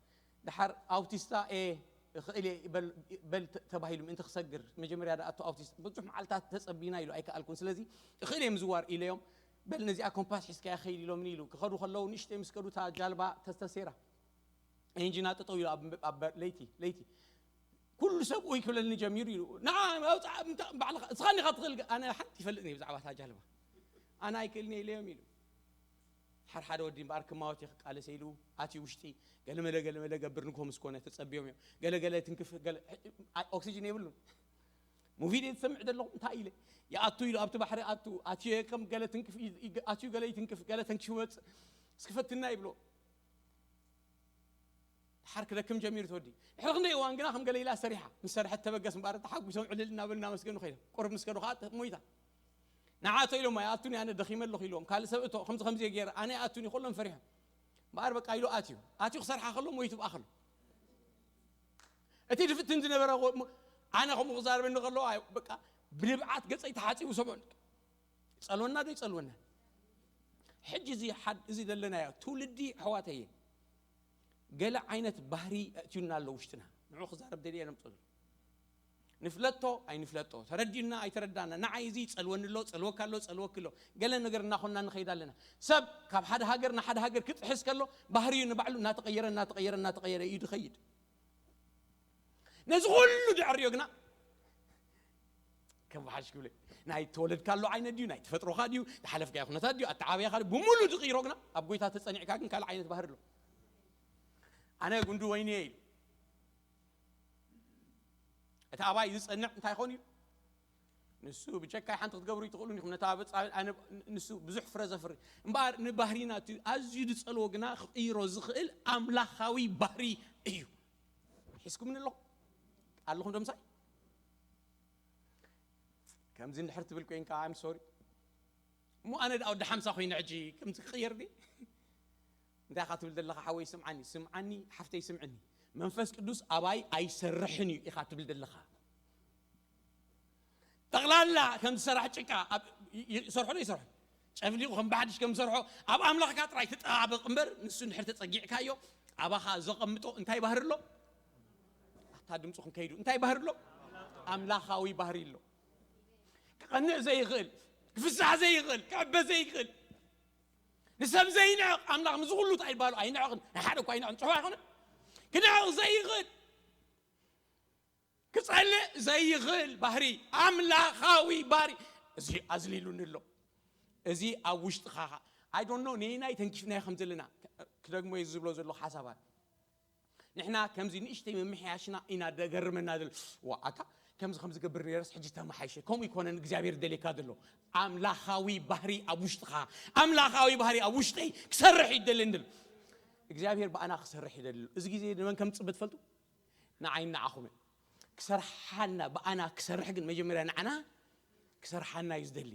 ድሓር ኣውቲስታ፣ "ኤ፣ እኽእል እየ፣ በል፣ በል" ተ-፣ ተባሂሉ ምእንቲ ክሰግር፣ መጀመርያ ደኣ እቲ ኣውቲስታ ብዙሕ መዓልታት ተጸቢና ኢሉ ኣይከኣልኩን። ስለዚ፣ "እኽእል እየ ምዝዋር" ኢለዮም፣ "በል ነዚኣ ኮምፓስ ሒዝካያ ኸይድ" ኢሎምኒ ኢሉ። ክኸዱ ከለዉ ንእሽተይ ምስ ከዱ እታ ጃልባ ተስተሴራ። ኢንጂና ጠጠው ኢሉ ኣብ፣ ኣብ ለይቲ፣ ለይቲ። ኩሉ ሰብ ኡይ ክብለኒ ጀሚሩ ኢሉ። "ንዓ፣ ኣውፅኣ፣ ምታ-፣ ባዕልኻ፣ እስኻ እንዲኻ ትኽእል፣ ኣነ ሓንቲ ይፈልጥ እየ ብዛዕባ እታ ጃልባ። ኣነ ኣይክእልን እየ" ኢለዮም ኢሉ። ሓር ሓደ ወዲ እምበኣር ክማወት እየ ክቃለሰ ኢሉ ኣትዩ ውሽጢ። ገለመለ፣ ገለመለ ገብር፣ ንግሆ ምስ ኮነ ተጸብዮም እዮም። ገለ፣ ገለ ትንክፍ፣ ገለ፣ ኦክሲጅን የብሉን። ሙቪ ድየ ዝሰምዕ ዘለኹ? እንታይ ኢለ? ይኣቱ ኢሉ ኣብቲ ባሕሪ ኣቱ፣ ኣትዩ ከም ገለ ትንክፍ፣ ይ-፣ ይ-፣ ኣትዩ ገለ ይትንክፍ፣ ገለ ተንኪፉ ይመጽእ። "እስኪ ፈትና" ይብሎ። ድሓር ክደክም ጀሚሩ ትወዲ። ድሕሪ ክንደይ እዋን ግና ከም ገለ ኢላ ሰሪሓ። ምስ ሰርሐት ተበገስ እምበኣር ተሓጒሶም ዕልል እናበሉ እናመስገኑ ከይዶም። ቁሩብ ምስ ከዱ ኸዓ ተ-፣ ሞይታ። "ንዓ እቶ" ኢሎም፣ "ኣይኣቱን እየ፣ ኣነ ደኺመ ኣለኹ" ኢሎም። ካልእ ሰብ "እቶ፣ ከምዚ ከምዚ እየ ገይረ፣ ኣነ ኣይኣቱን እየ" ከሎም ፈሪሖም። እምበኣር በቃ ኢሉ ኣትዩ። ኣትዩ ክሰርሓ ከሎ ሞይቱ ብኣ ከሎ። እቲ ድፍትን ዝነበረ ሞ-፣ ኣነ ከምኡ ክዛረበኒ ከሎ፣ ኣይ፣ በቃ ብንብዓት ገጸይ ተሓጺቡ ሰምዑ። ጸልወና ዶ ይጸልወና? ሕጂ እዚ ሓድ-፣ እዚ ዘለናዮ ትውልዲ ኣሕዋተየ፣ ገለ ዓይነት ባህሪ ኣእትዩና ኣሎ ውሽጥና። ንዑ ክዛረብ ደልየ ነምጽኦ። ንፍለጦ ኣይንፍለጦ፣ ተረዲኡና ኣይተረዳና፣ ንዓይ እዚ ጸልወኒ ኣሎ፣ ጸልወካ ኣሎ፣ ጸልወኪ ኣሎ፣ ገለ ነገር እናኾንና ንኸይድ ኣለና። ሰብ ካብ ሓደ ሃገር ንሓደ ሃገር ክጥሕስ ከሎ ባህሪኡ ንባዕሉ እናተቐየረ፣ እናተቐየረ፣ እናተቐየረ እዩ ዝኸይድ። ነዚ ኩሉ ድዕርዮ ግና ከም ብሓሽ ክብለ፣ ናይ ተወለድካሉ ዓይነት ድዩ፣ ናይ ተፈጥሮኻ ድዩ፣ ዝሓለፍካዮ ኩነታት ድዩ፣ ኣተዓባብያኻ ድዩ፣ ብምሉእ ዝቕይሮ ግና ኣብ ጎይታ ተጸኒዕካ ግን ካልእ ዓይነት ባህሪ ኣሎ። ኣነ ጉንዲ ወይኒ እየ ኢሉ። እቲ ኣባይ ዝጸንዕ እንታይ ይኾን እዩ? ንሱ ብጀካይ ሓንቲ ክትገብሩ ይትኽእሉ ኢኹም። ነታ በጻ-፣ ኣነ፣ ንሱ ብዙሕ ፍረ ዘፍሪ። እምበኣር ንባህሪና እቲ ኣዝዩ ዝጸልዎ ግና ክቕይሮ ዝኽእል ኣምላኻዊ ባህሪ እዩ። ሒዝኩምኒ ኣለኹም? ኣለኹም ዶ ምሳይ? ከምዚ እንድሕር ትብል ኮይንካ፣ I'm sorry። እሞ ኣነ ደኣ ወዲ ሓምሳ ኮይነ ሕጂ ከምዚ ክቕየር ድየ? እንታይ ኢኻ ትብል ዘለኻ ሓወይ? ስምዓኒ፣ ስምዓኒ፣ ሓፍተይ ስምዕኒ። መንፈስ ቅዱስ ኣባይ ኣይሰርሕን እዩ ኢኻ ትብል ዘለኻ። ጠቕላላ ከም ዝሰራሕ ጭቃ ኣብ፣ ይ-፣ ይ-፣ ይሰርሖ ዶ ይሰርሖ? ጨፍሊቑ ከም ብሓድሽ ከም ዝሰርሖ ኣብ ኣምላኽካ ጥራይ ተጠባበቕ እምበር፣ ንሱ እንድሕር ተጸጊዕካዮ፣ ኣባኻ ዘቐምጦ እንታይ ባህሪ ኣሎ? ኣታ ድምፅኹም ከይዱ፣ እንታይ ባህሪ ኣሎ? ኣምላኻዊ ባህሪ ኣሎ። ክቐንዕ ዘይኽእል፣ ክፍሳሕ ዘይኽእል፣ ክዕበ ዘይኽእል፣ ንሰብ ዘይንዕቕ ኣምላኽ፣ ምስ ኩሉ እንታይ ይባሉ ኣይንዕቕን፣ ንሓደ እኳ ኣይንዕቕን፣ ጽሑፍ ኣይኮነን። ክንዕቕ ዘይኽእል፣ ክጸልእ ዘይኽእል ባህሪ፣ ኣምላኻዊ ባህሪ፣ እዚ ኣዝሊሉኒ ኣሎ። እዚ ኣብ ውሽጥኻ፣ I don't know፣ ነየናይ ተንኪፍናዮ ከም ዘለና፣ ክደግሞ እየ ዝብሎ ዘለኹ ሓሳባት። ንሕና ከምዚ ንእሽተይ ምምሕያሽና ኢና ደገርመና ዘሎ። ዋ፣ ኣታ ከምዚ ከም ዝገብር ነይረስ ሕጂ ተመሓይሸ። ከምኡ ይኮነን እግዚኣብሔር ደልየካ ዘሎ። ኣምላኻዊ ባህሪ ኣብ ውሽጥኻ፣ ኣምላኻዊ ባህሪ ኣብ ውሽጠይ ክሰርሕ ይደልን ድል። እግዚኣብሔር ብኣና ክሰርሕ ይደሊ ኣሎ። እዚ ግዜ ንመን ከም ዝጽበ ትፈልጡ? ንዓይን ንዓኹምን። ክሰርሓና፣ ብኣና ክሰርሕ ግን መጀመርያ ንዓና ክሰርሓና እዩ ዝደሊ።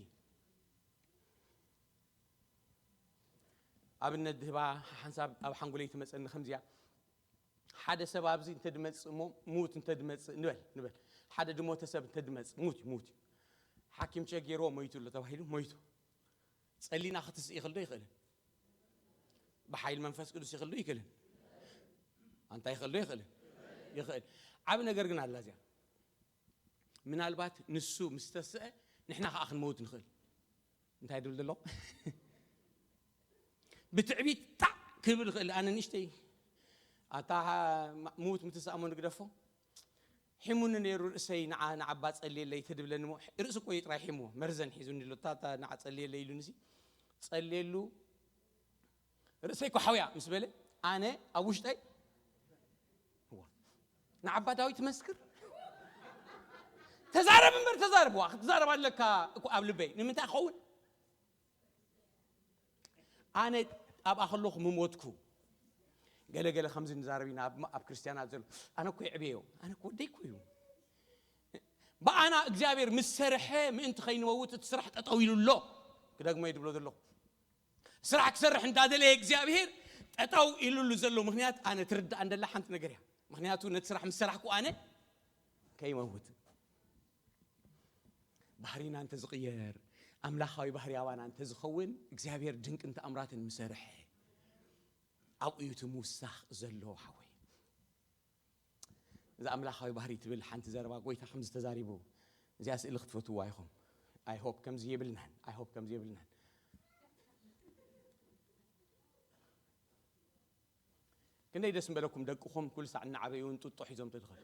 ኣብነት ድህባ ሓንሳብ ኣብ ሓንጎለይ ትመጸኒ ከምዚያ። ሓደ ሰብ ኣብዚ እንተ ድመጽእ እሞ፣ ሙት እንተ ድመጽእ ንበል፣ ንበል። ሓደ ድሞተ ሰብ እንተ ድመጽእ፣ ሙት እዩ፣ ሙት እዩ። ሓኪም ቸክ ገይርዎ ሞይቱ ኣሎ ተባሂሉ፣ ሞይቱ። ጸሊና ክትስእ ይኽእል ዶ ይኽእልን? ብሓይሊ መንፈስ ቅዱስ ይኽእል ዶ ይኽእልን? ኣንታ ይኽእል ዶ ይኽእልን? ይኽእል። ዓብ ነገር ግን ኣላ እዚኣ። ምናልባት ንሱ ምስ ተስአ ንሕና ከኣ ክንመውት ንኽእል። እንታይ ድብል ዘሎ? ብትዕቢት ጣዕ ክብል ይኽእል። ኣነ ንእሽተይ ኣታ ምውት ምትስኣሞ ንግደፎ። ሒሙኒ ነይሩ ርእሰይ፣ ንዓ ንዓባ ጸልየለይ ተድብለኒ እሞ፣ ርእሲ እኮ እዩ ጥራይ ሒምዎ፣ መርዘን ሒዙኒ ኣሎ። እታ እታ ንዓ ጸልየለይ ኢሉኒሲ፣ ጸልየሉ፣ ርእሰይ እኮ ሓውያ ምስ በለ፣ ኣነ ኣብ ውሽጠይ፣ እዋ፣ ንዓባ ዳዊት ትመስክር? ተዛረብ እምበር ተዛረብ፣ ዋ ክትዛረብ ኣለካ እኮ ኣብ ልበይ። ንምንታይ ክኸውን? ኣነ ኣብኣ ከለኹ ምሞትኩ። ገለ ገለ ከምዚ ንዛረብ ኢና ኣብ ኣብ ክርስትያናት ዘሎ። ኣነ እኮ የዕብየዮ። ኣነ እኮ ወደይ እኮ እዩ። ብኣና እግዚኣብሔር ምስ ሰርሐ ምእንቲ ከይንመውት እቲ ስራሕ ጠጠው ኢሉ ኣሎ። ክደግሞ እየ ድብሎ ዘለኹ። ስራሕ ክሰርሕ እንዳደለየ እግዚኣብሔር ጠጠው ኢሉሉ ዘሎ ምኽንያት ኣነ ትርዳእ እንደላ ሓንቲ ነገር እያ። ምኽንያቱ ነቲ ስራሕ ምስ ሰራሕኩ ኣነ ከይመውት። ባህሪና እንተዝቕየር፣ ኣምላኻዊ ባህሪ ኣባና እንተዝኸውን፣ እግዚኣብሔር ድንቅን ተኣምራትን ምሰርሐ። ኣብኡ እዩ እቲ ምውሳኽ ዘሎ ሓወይ። እዚ ኣምላኻዊ ባህሪ ትብል ሓንቲ ዘረባ ጎይታ ከምዚ ተዛሪቡ፣ እዚኣ ስእሊ ክትፈትውዋ ኢኹም። I hope ከምዚ የብልናን፣ I hope ከምዚ የብልናን። ክንደይ ደስ ምበለኩም ደቅኹም ኩሉ ሳዕ እናዓበዩ እውን ጡጦ ሒዞም ተድኸሉ።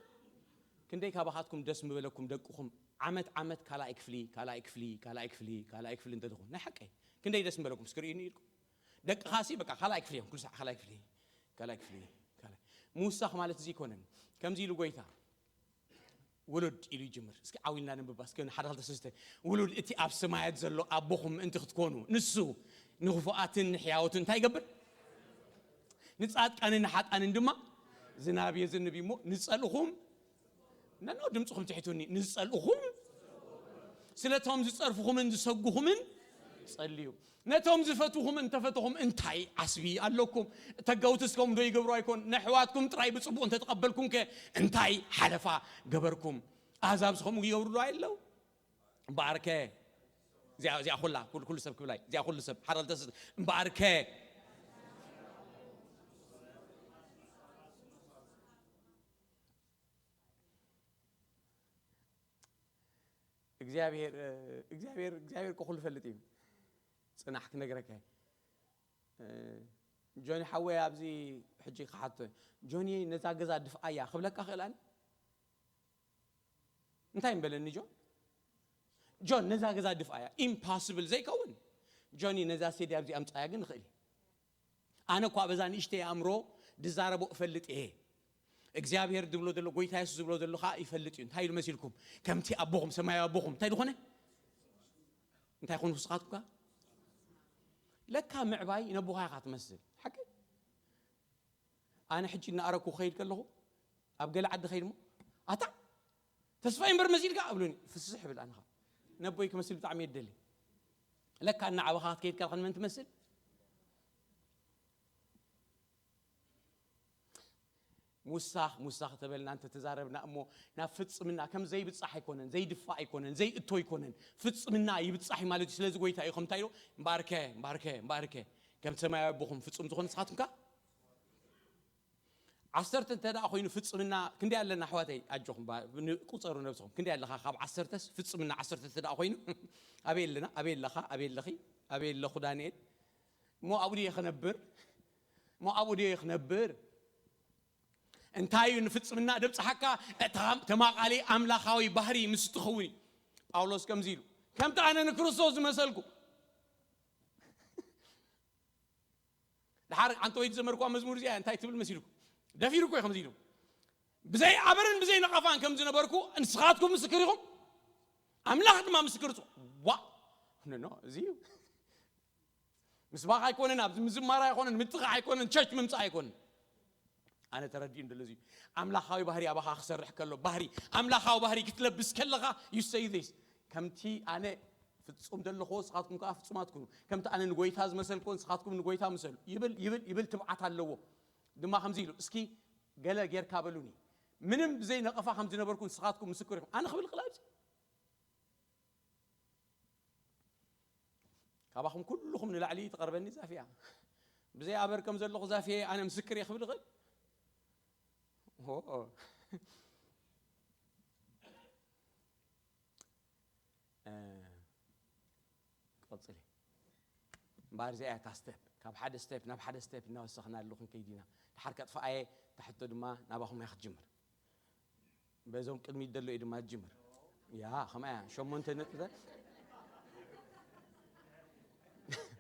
ክንደይ ካባኻትኩም ደስ ምበለኩም ደቅኹም ዓመት ዓመት ካልኣይ ክፍሊ፣ ካልኣይ ክፍሊ፣ ካልኣይ ክፍሊ፣ ካልኣይ ክፍሊ እንተድኹም። ናይ ሓቀይ። ክንደይ ደስ ምበለኩም እስኪ ርእዩኒ ኢልኩም። ደቅኻሲ በቃ ካልኣይ ክፍሊ እዮም። ኩሉ ሳዕ ካልኣይ ክፍሊ፣ ካልኣይ ክፍሊ፣ ካልኣይ። ምውሳኽ ማለት እዚ ኣይኮነን። ከምዚ ኢሉ ጎይታ፣ ውሉድ ኢሉ ይጅምር። እስኪ ዓው ኢልና ነንብባ። እስኪ ሓደ ክልተ ሰለስተ። ውሉድ እቲ ኣብ ሰማያት ዘሎ ኣቦኹም ምእንቲ ክትኮኑ፣ ንሱ ንኽፉኣትን ንሕያዎትን እንታይ ይገብር? ንጻድቃንን ንሓጣንን ድማ ዝናብ የዝንብ እዩ እሞ፣ ንጸልእኹም፣ ነኖ ድምፅኹም ትሕቱኒ፣ ንጸልእኹም፣ ስለቶም ዝጸርፍኹምን ዝሰጉኹምን ጸልዩ። ነቶም ዝፈትውኹምን እንተፈተኹም እንታይ ዓስቢ ኣለኩም? ተጋውትስ ከምኡ ዶ ይገብሩ ኣይኮን? ነሕዋትኩም ጥራይ ብጽቡቕ እንተተቐበልኩም ከ እንታይ ሓለፋ ገበርኩም? ኣህዛብስ ከምኡ ይገብሩ ዶ ኣይለው? እምበኣርከ እዚኣ እዚኣ ኩላ ኩሉ ኩሉ ሰብ ክብላይ እዚኣ ኩሉ ሰብ ሓደ ክልተ ስ- እምበኣርከ እግዚኣብሔር እግዚኣብሔር እግዚኣብሔር እኮ ኩሉ ፈልጥ እዩ። ጽናሕ ክነግረካ እየ። እ፣ ጆኒ ሓወይ ኣብዚ ሕጂ ክሓቶ እየ። ጆኒ ነዛ ገዛ ድፍኣያ ክብለካ ክእል ኣነ? እንታይ እምበለኒ ጆን? ጆን ነዛ ገዛ ድፍኣያ። ኢምፓስብል ዘይከውን። ጆኒ ነዛ ሴዲ ኣብዚ ኣምጻያ ግን ንኽእል እየ። ኣነ እኳ በዛ ንእሽተይ ኣእምሮ ድዛረቦ እፈልጥ እየ። እግዚኣብሔር ድብሎ ዘሎ፣ ጎይታ የሱስ ዝብሎ ዘሎ ከዓ ይፈልጥ እዩ። እንታይ ኢሉ መሲልኩም? ከምቲ ኣቦኹም፣ ሰማያዊ ኣቦኹም እንታይ ዝኾነ? እንታይ ኮኑ ንስኻትኩም ከ? ለካ ምዕባይ ነቦኻ ኢኻ ትመስል። ሓቂ? ኣነ ሕጂ እናኣረኩ ክኸይድ ከለኹ ኣብ ገለ ዓዲ ኸይድ እሞ ኣታ ተስፋይ እምበር መሲልካ ኣብሉኒ። ፍስሕ ብል ኣነኻ ነቦይ ክመስል ብጣዕሚ የደሊ። ለካ እናዓበኻ ክትከይድ ከለኻ ንመን ትመስል? ሙሳኽ ሙሳኽ ተበልና እንተተዛረብና እሞ ናብ ፍጽምና ከም ዘይብጻሕ ኣይኮነን ዘይድፋእ ኣይኮነን ዘይእቶ ኣይኮነን ፍጽምና ይብጻሕ እዩ ማለት እዩ። ስለዚ ጎይታ እዩ ከምታይ ኢሉ እምበኣርከ እምበኣርከ እምበኣርከ ከም ሰማያዊ ኣቦኹም ፍጹም ዝኾነ ንስኻትኩም ከ ዓሰርተ እንተ ደኣ ኮይኑ ፍጽምና ክንደይ ኣለና ኣሕዋተይ ኣጆኹም ባ- ን- ቁጸሩ ነብስኹም ክንደይ ኣለኻ ካብ ዓሰርተስ ፍጽምና ዓሰርተ እንተ ደኣ ኮይኑ ኣበይ ኣለና ኣበይ ኣለኻ ኣበይ ኣለኺ ኣበይ ኣለኹ ዳንኤል እሞ ኣብኡ ድየ ክነብር እሞ ኣብኡ ድየ ክነብር እንታይ እዩ ንፍጽምና ደብጽሓካ እታ ተማቓሊ ኣምላኻዊ ባህሪ ምስ ትኸውን እዩ ጳውሎስ ከምዚ ኢሉ ከምቲ ኣነ ንክርስቶስ ዝመሰልኩ ድሓር ኣንተ ወይ ዝዘመርኳ መዝሙር እዚኣ እንታይ ትብል መሲልኩ ደፊሩ እኮ እዩ ከምዚ ኢሉ ብዘይ ኣበርን ብዘይ ነቐፋን ከም ዝነበርኩ ንስኻትኩም ምስክር ኢኹም ኣምላኽ ድማ ምስክር ጽ ዋ ኖ እዚ እዩ ምስባኽ ኣይኮነን ኣብዚ ምዝማር ኣይኮነን ምጥቓዕ ኣይኮነን ቸርች ምምፃእ ኣይኮነን ኣነ ተረዲኡ እንደለዚ እዩ ኣምላኻዊ ባህሪ ኣባኻ ክሰርሕ ከሎ ባህሪ ኣምላኻዊ ባህሪ ክትለብስ ከለኻ you say this ከምቲ ኣነ ፍጹም ዘለኹዎ ንስኻትኩም ከዓ ፍጹማት ኩኑ ከምቲ ኣነ ንጎይታ ዝመሰልኩዎ ንስኻትኩም ንጎይታ ምሰሉ ይብል ይብል ይብል ትብዓት ኣለዎ ድማ ከምዚ ኢሉ እስኪ ገለ ጌርካ በሉኒ ምንም ብዘይ ነቐፋ ከም ዝነበርኩ ንስኻትኩም ምስክር ኢኹም ኣነ ክብል ክላብዚ ካባኹም ኩልኹም ንላዕሊ ትቐርበኒ ዛፍያ ብዘይ ኣበር ከም ዘለኹ ዛፍየ ኣነ ምስክር እየ ክብል ይኽእል ኦኦ እ፣ ክቐጽል እየ። እምበኣር እዚኣ እያ እታ ስቴፕ። ካብ ሓደ ስቴፕ ናብ ሓደ ስቴፕ እናወሰኽናሉ ክንከይድ ኢና። ድሓር ከጥፍኣየ፣ እታ ሕቶ ድማ ናባኹም እያ ክትጅምር። በዞም ቅድሚት ዘሎ እዩ ድማ ዝጅምር። ያ፣ ከምኣ እያ። ሸሞንተ ነጥብታት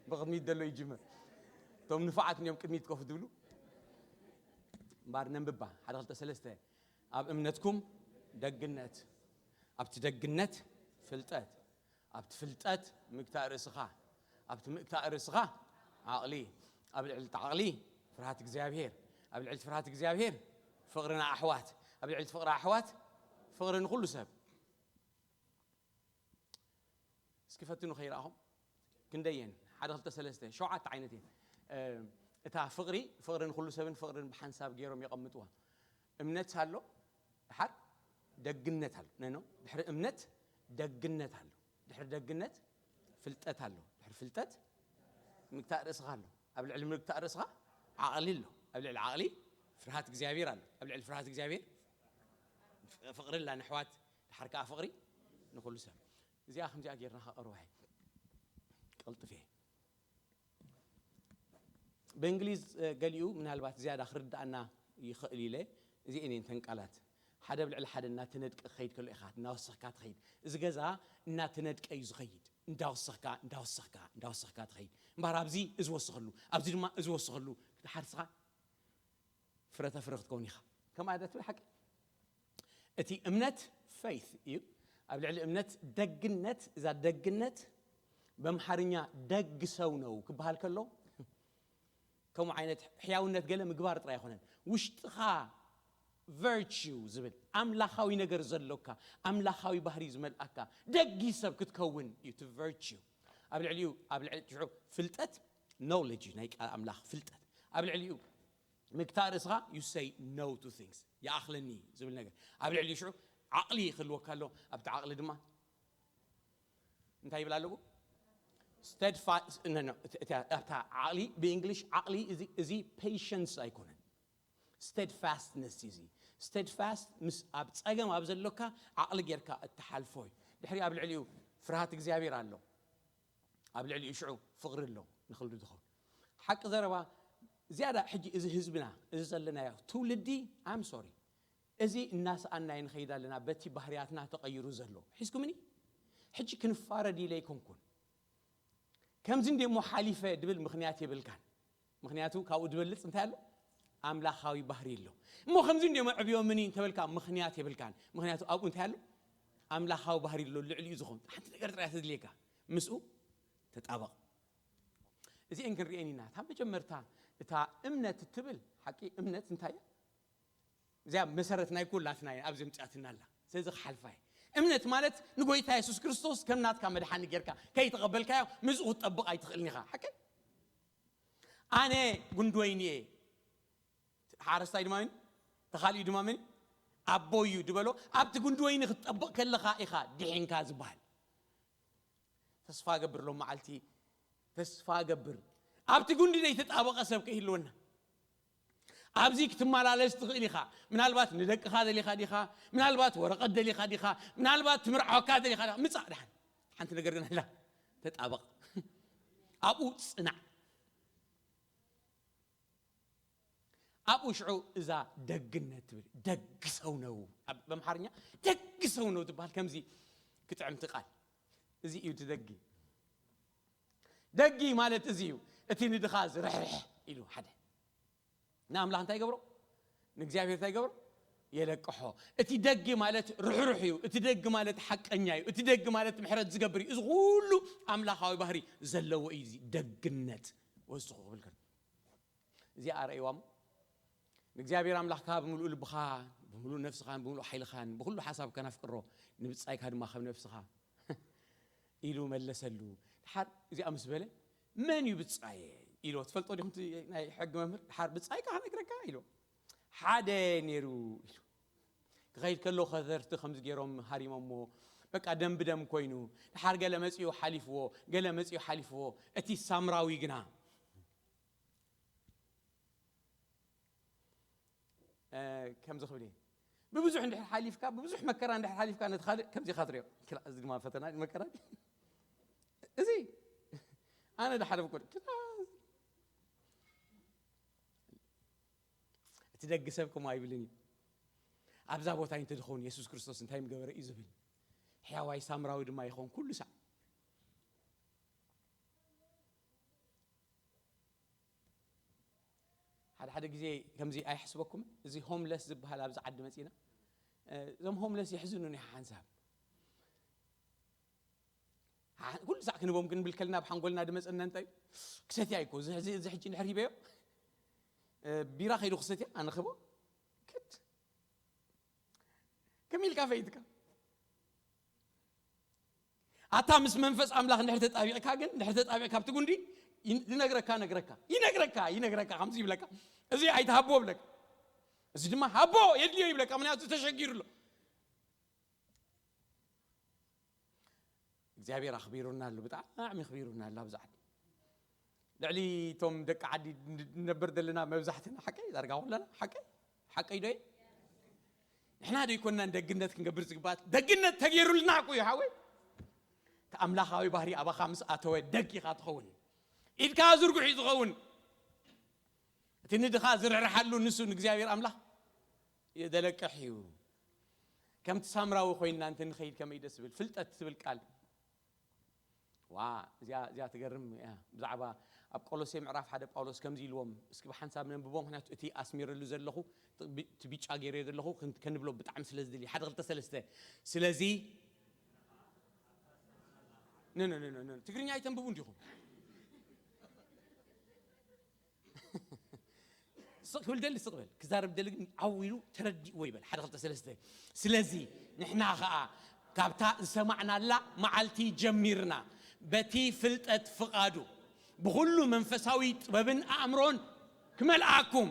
ብቕድሚት ዘሎ ይጅምር። እቶም ንፉዓት እዮም ቅድሚት ኮፍ ዝብሉ። እምበኣር ነንብባ። ሓደ፣ ክልተ፣ ሰለስተ። ኣብ እምነትኩም ደግነት፣ ኣብቲ ደግነት ፍልጠት፣ ኣብቲ ፍልጠት ምግታእ ርእስኻ፣ ኣብቲ ምግታእ ርእስኻ ዓቕሊ፣ ኣብ ልዕሊ እቲ ዓቕሊ ፍርሃት እግዚኣብሔር፣ ኣብ ልዕሊ እቲ ፍርሃት እግዚኣብሔር ፍቕሪ ንኣሕዋት፣ ኣብ ልዕሊ እቲ ፍቕሪ ኣሕዋት ፍቕሪ ንኹሉ ሰብ። እስኪ ፈትኑ ከይረኣኹም። ክንደየን? ሓደ፣ ክልተ፣ ሰለስተ፣ ሸውዓተ ዓይነት እየን። እ፣ እታ ፍቕሪ፣ ፍቕሪ ንኹሉ ሰብን ፍቕርን ብሓንሳብ ገይሮም የቐምጥዋ። እምነት ኣሎ፣ ድሓር ደግነት ኣሎ። ነኖ፣ ድሕሪ እምነት ደግነት ኣሎ። ድሕሪ ደግነት ፍልጠት ኣሎ። ድሕሪ ፍልጠት ምግታእ ርእስኻ ኣሎ። ኣብ ልዕሊ ምግታእ ርእስኻ ዓቕሊ ኣሎ። ኣብ ልዕሊ ዓቕሊ ፍርሃት እግዚኣብሔር ኣሎ። ኣብ ልዕሊ ፍርሃት እግዚኣብሔር ፍቕሪ ኣላ ንኣሕዋት፣ ድሓር ከኣ ፍቕሪ ንኹሉ ሰብ። እዚኣ ከምዚኣ ጌርና ከቐርባ እየ። ቀልጥፍ እየ። ብእንግሊዝ፣ እ፣ ገሊኡ ምናልባት ዝያዳ ክርድኣና ይኽእል ኢለ፣ እዚኤን እየን እተን ቃላት። ሓደ ኣብ ልዕሊ ሓደ እናተነድቀ ክኸይድ ከሎ ኢኻ እናወሰኽካ ትኸይድ። እዚ ገዛ እናተነድቀ እዩ ዝኸይድ። እንዳወሰኽካ፣ እንዳወሰኽካ፣ እንዳወሰኽካ ትኸይድ። እምበኣር ኣብዚ እዚ ወስኸሉ፣ ኣብዚ ድማ እዚ ወስኸሉ፣ ድሓር ንስኻ ፍረ ተፍሪ ክትከውን ኢኻ። ከምኣ ዶ ትብል ሓቂ? እቲ እምነት፣ ፌይት እዩ። ኣብ ልዕሊ እምነት ደግነት፣ እዛ ደግነት ብኣምሓርኛ ደግ ሰው ነው ክበሃል ከሎ፣ ከምኡ ዓይነት ሕያውነት ገለ ምግባር ጥራይ ኣይኮነን። ውሽጥኻ ቨርቹ ዝብል ኣምላኻዊ ነገር ዘሎካ፣ ኣምላኻዊ ባህሪ ዝመልኣካ ደጊ ሰብ ክትከውን እዩ እቲ ቨርቹ። ኣብ ልዕሊኡ፣ ኣብ ልዕሊ ሽዑ ፍልጠት፣ ኖውሌጅ እዩ ናይ ቃል ኣምላኽ ፍልጠት። ኣብ ልዕሊኡ ምግታእ ርእስኻ፣ you say no to things፣ ይኣኽለኒ ዝብል ነገር። ኣብ ልዕሊኡ ሽዑ ዓቕሊ ክህልወካ ኣሎ፣ ኣብቲ ዓቕሊ ድማ እንታይ ይብል ኣለዎ? ስቴድፋስት፣ ኖ፣ ኖ፣ እቲ፣ እቲ፣ ኣብታ ዓቕሊ፣ ብእንግሊሽ ዓቕሊ እዚ፣ እዚ ፔሸንስ ኣይኮነን። ስቴድፋስትነስ እዩ እዚ። ስቴድፋስት ምስ ኣብ ጸገም ኣብ ዘሎካ ዓቕሊ ጌርካ እትሓልፎ እዩ። ድሕሪ ኣብ ልዕሊኡ ፍርሃት እግዚኣብሔር ኣሎ። ኣብ ልዕሊኡ ሽዑ ፍቕሪ ኣሎ። ንኽልዱ ዝኸውን ሓቂ ዘረባ ዝያዳ ሕጂ እዚ ህዝብና፣ እዚ ዘለናዮ ትውልዲ፣ ኣም ሶሪ፣ እዚ እናሰኣናዮ ንኸይድ ኣለና፣ በቲ ባህርያትና ተቐይሩ ዘሎ። ሒዝኩምኒ? ሕጂ ክንፋረድ ኢለ ኣይኮንኩን። ከምዚ እንደ እሞ ሓሊፈ ድብል ምኽንያት የብልካን። ምኽንያቱ ካብኡ ድበልጽ እንታይ ኣሎ? ኣምላኻዊ ባህሪ ኣሎ። እሞ ከምዚ እንደ እሞ ዕብዮምኒ እንተበልካ ምኽንያት የብልካን። ምኽንያቱ ኣብኡ እንታይ ኣሎ? ኣምላኻዊ ባህሪ ኣሎ፣ ልዕሊኡ ዝኾን። ሓንቲ ነገር ጥራይ ተድልየካ፣ ምስኡ ተጣበቕ። እዚኤን ክንርእየን ኢና። እታ መጀመርታ፣ እታ እምነት እትብል፣ ሓቂ እምነት እንታይ እያ? እዚኣ መሰረት ናይ ኩላትና እያ ኣብዚ ምጽኣትና ኣላ። ስለዚ ክሓልፋ እየ። እምነት ማለት ንጎይታ የሱስ ክርስቶስ ከም ናትካ መድሓኒ ጌርካ ከይተቐበልካዮ ምስኡ ክትጠብቕ ኣይትኽእልን ኢኻ። ሓቂ? ኣነ ጉንዲ ወይኒ እየ። ሓረስታይ ድማ ምን? ተኻሊኡ ድማ ምን? ኣቦ እዩ ድበሎ። ኣብቲ ጉንዲ ወይኒ ክትጠብቕ ከለኻ ኢኻ ድሒንካ ዝበሃል። ተስፋ ገብር ሎም መዓልቲ፣ ተስፋ ገብር። ኣብቲ ጉንዲ ዘይተጣበቐ ሰብ ከይህልወና። ኣብዚ ክትመላለስ ትኽእል ኢኻ። ምናልባት ንደቅኻ ደሊኻ ዲኻ? ምናልባት ወረቐት ደሊኻ ዲኻ? ምናልባት ትምርዓወካ ደሊኻ ዲኻ? ምጻእ ደሓን። ሓንቲ ነገር ግን ኣላ። ተጣበቕ። ኣብኡ ጽናዕ። ኣብኡ ሽዑ እዛ ደግነት ትብል፣ ደግ ሰው ነው። ኣብ፣ በምሓርኛ ደግ ሰው ነው ትበሃል። ከምዚ ክጥዕምቲ ቃል። እዚ እዩ እቲ ደጊ። ደጊ ማለት እዚ እዩ። እቲ ንድኻ ዝርሕርሕ ኢሉ ሓደ። ንኣምላኽ እንታይ ይገብሮ? ንእግዚኣብሔር እንታይ ይገብሮ? የለቅሖ። እቲ ደጊ ማለት ርሕሩሕ እዩ። እቲ ደጊ ማለት ሓቀኛ እዩ። እቲ ደጊ ማለት ምሕረት ዝገብር እዩ። እዚ ኩሉ ኣምላኻዊ ባህሪ ዘለዎ እዩ። እዚ ደግነት ወስኹ ክብል ከሎ፣ እዚኣ ኣርእይዋ እሞ፣ ንእግዚኣብሔር ኣምላኽካ ብምሉእ ልብኻ፣ ብምሉእ ነፍስኻን ብምሉእ ሓይልኻን ብኹሉ ሓሳብካን ኣፍቅሮ፣ ንብጻይካ ድማ ከም ነፍስኻ ኢሉ መለሰሉ። ድሓር እዚኣ ምስ በለ፣ መን እዩ ብጻየ? ኢልዎ። ትፈልጦ ዲኹም እቲ ናይ ሕጊ መምህር? ድሓር ብጻይካ ክነግረካ ኢልዎ። ሓደ ነይሩ ኢሉ። ክኸይድ ከሎ ኸዘርቲ ከምዚ ገይሮም ሃሪሞሞ፣ በቃ ደም ብደም ኮይኑ፣ ድሓር ገለ መጺኡ ሓሊፍዎ፣ ገለ መጺኡ ሓሊፍዎ። እቲ ሳምራዊ ግና፣ እ፣ ከምዚ ክብል እየ። ብብዙሕ እንድሕር ሓሊፍካ፣ ብብዙሕ መከራ እንድሕር ሓሊፍካ፣ ነቲ ካልእ ከምዚ ኢኻ ትሪኦ። ክላ፣ እዚ ድማ ፈተና መከራ። እዚ ኣነ ድሓለፍኩ። እቲ ደግ ሰብ ከምኡ ኣይብልን እዩ። ኣብዛ ቦታ እንተ ድኸውን የሱስ ክርስቶስ እንታይ ምገበረ እዩ ዝብል። ሕያዋይ ሳምራዊ ድማ ይኸውን ኩሉ ሳዕ። ሓደ ሓደ ግዜ ከምዚ ኣይሕስበኩም? እዚ ሆምለስ ዝበሃል ኣብዚ ዓዲ መጺና፣ እ፣ እዞም ሆምለስ የሕዝኑኒ ሓንሳብ። ሓ-፣ ኩሉ ሳዕ ክንቦም ክንብል ከልና ኣብ ሓንጎልና ድመጸና እንታይ እዩ? ክሰትያ እዩ እኮ። እዚ፣ እዚ፣ እዚ ሕጂ እንድሕር ሂበዮ፣ እ፣ ቢራ ከይዱ ክሰትያ ኣነ ክቦ? ክድ። ከመይ ኢልካ ፈይትካ? ኣታ ምስ መንፈስ ኣምላኽ እንድሕር ተጣቢቕካ ግን፣ እንድሕር ተጣቢቕካ ኣብቲ ጉንዲ፣ ይን-፣ ዝነግረካ ነግረካ። ይነግረካ፣ ይነግረካ፣ ከምዚ ይብለካ። እዚ ኣይትሃቦ ብለካ። እዚ ድማ ሃቦ የድልዮ ይብለካ፣ ምኽንያቱ ተሸጊሩ ኣሎ። እግዚኣብሔር ኣኽቢሩና ኣሎ፣ ብጣዕሚ ኣኽቢሩና ኣሎ። ኣብዚ ዓዲ ልዕሊ እቶም ደቂ ዓዲ ን-፣ ንነብር ዘለና መብዛሕትና፣ ሓቀይ ዳርጋ ኩለና፣ ሓቀይ፣ ሓቀይ ዶ እዩ? ንሕና ዶ ይኮንናን ደግነት ክንገብር ዝግባእ? ደግነት ተገይሩልና እኮ እዩ፣ ሓወይ። እቲ ኣምላኻዊ ባህሪ ኣባኻ ምስ ኣተወ ደግ ኢኻ ትኸውን። ኢድካ ዝርጉሕ እዩ ዝኸውን። እቲ ንድኻ ዝርሕርሓሉ ንሱ ንእግዚኣብሔር ኣምላኽ የደለቅሕ እዩ። ከምቲ ሳምራዊ ኮይንና እንተ ንኸይድ ከመይ ደስ ዝብል ፍልጠት ትብል ቃል። ዋ፣ እዚኣ፣ እዚኣ ትገርም እያ። ብዛዕባ ኣብ ቆሎሴ ምዕራፍ ሓደ ጳውሎስ ከምዚ ኢልዎም፣ እስኪ ብሓንሳብ ነንብቦ፣ ምኽንያቱ እቲ ኣስሚረሉ ዘለኹ፣ ቢ-፣ እቲ ቢጫ ገይረዮ ዘለኹ፣ ክን-፣ ከንብሎ ብጣዕሚ ስለ ዝደሊ። ሓደ፣ ክልተ፣ ሰለስተ። ስለዚ፣ ኖ፣ ኖ፣ ኖ፣ ኖ፣ ኖ፣ ትግርኛ ኣይተንብቡ እንዲኹም። ስቕ ክብል ደሊ ስቕ በል፣ ክዛረብ ደሊ ግን ዓው ኢሉ ተረዲእዎ ይበል። ሓደ፣ ክልተ፣ ሰለስተ። ስለዚ ንሕና ኸኣ ካብታ ዝሰማዕናላ መዓልቲ ጀሚርና በቲ ፍልጠት ፍቓዱ ብኹሉ መንፈሳዊ ጥበብን ኣእምሮን ክመልኣኩም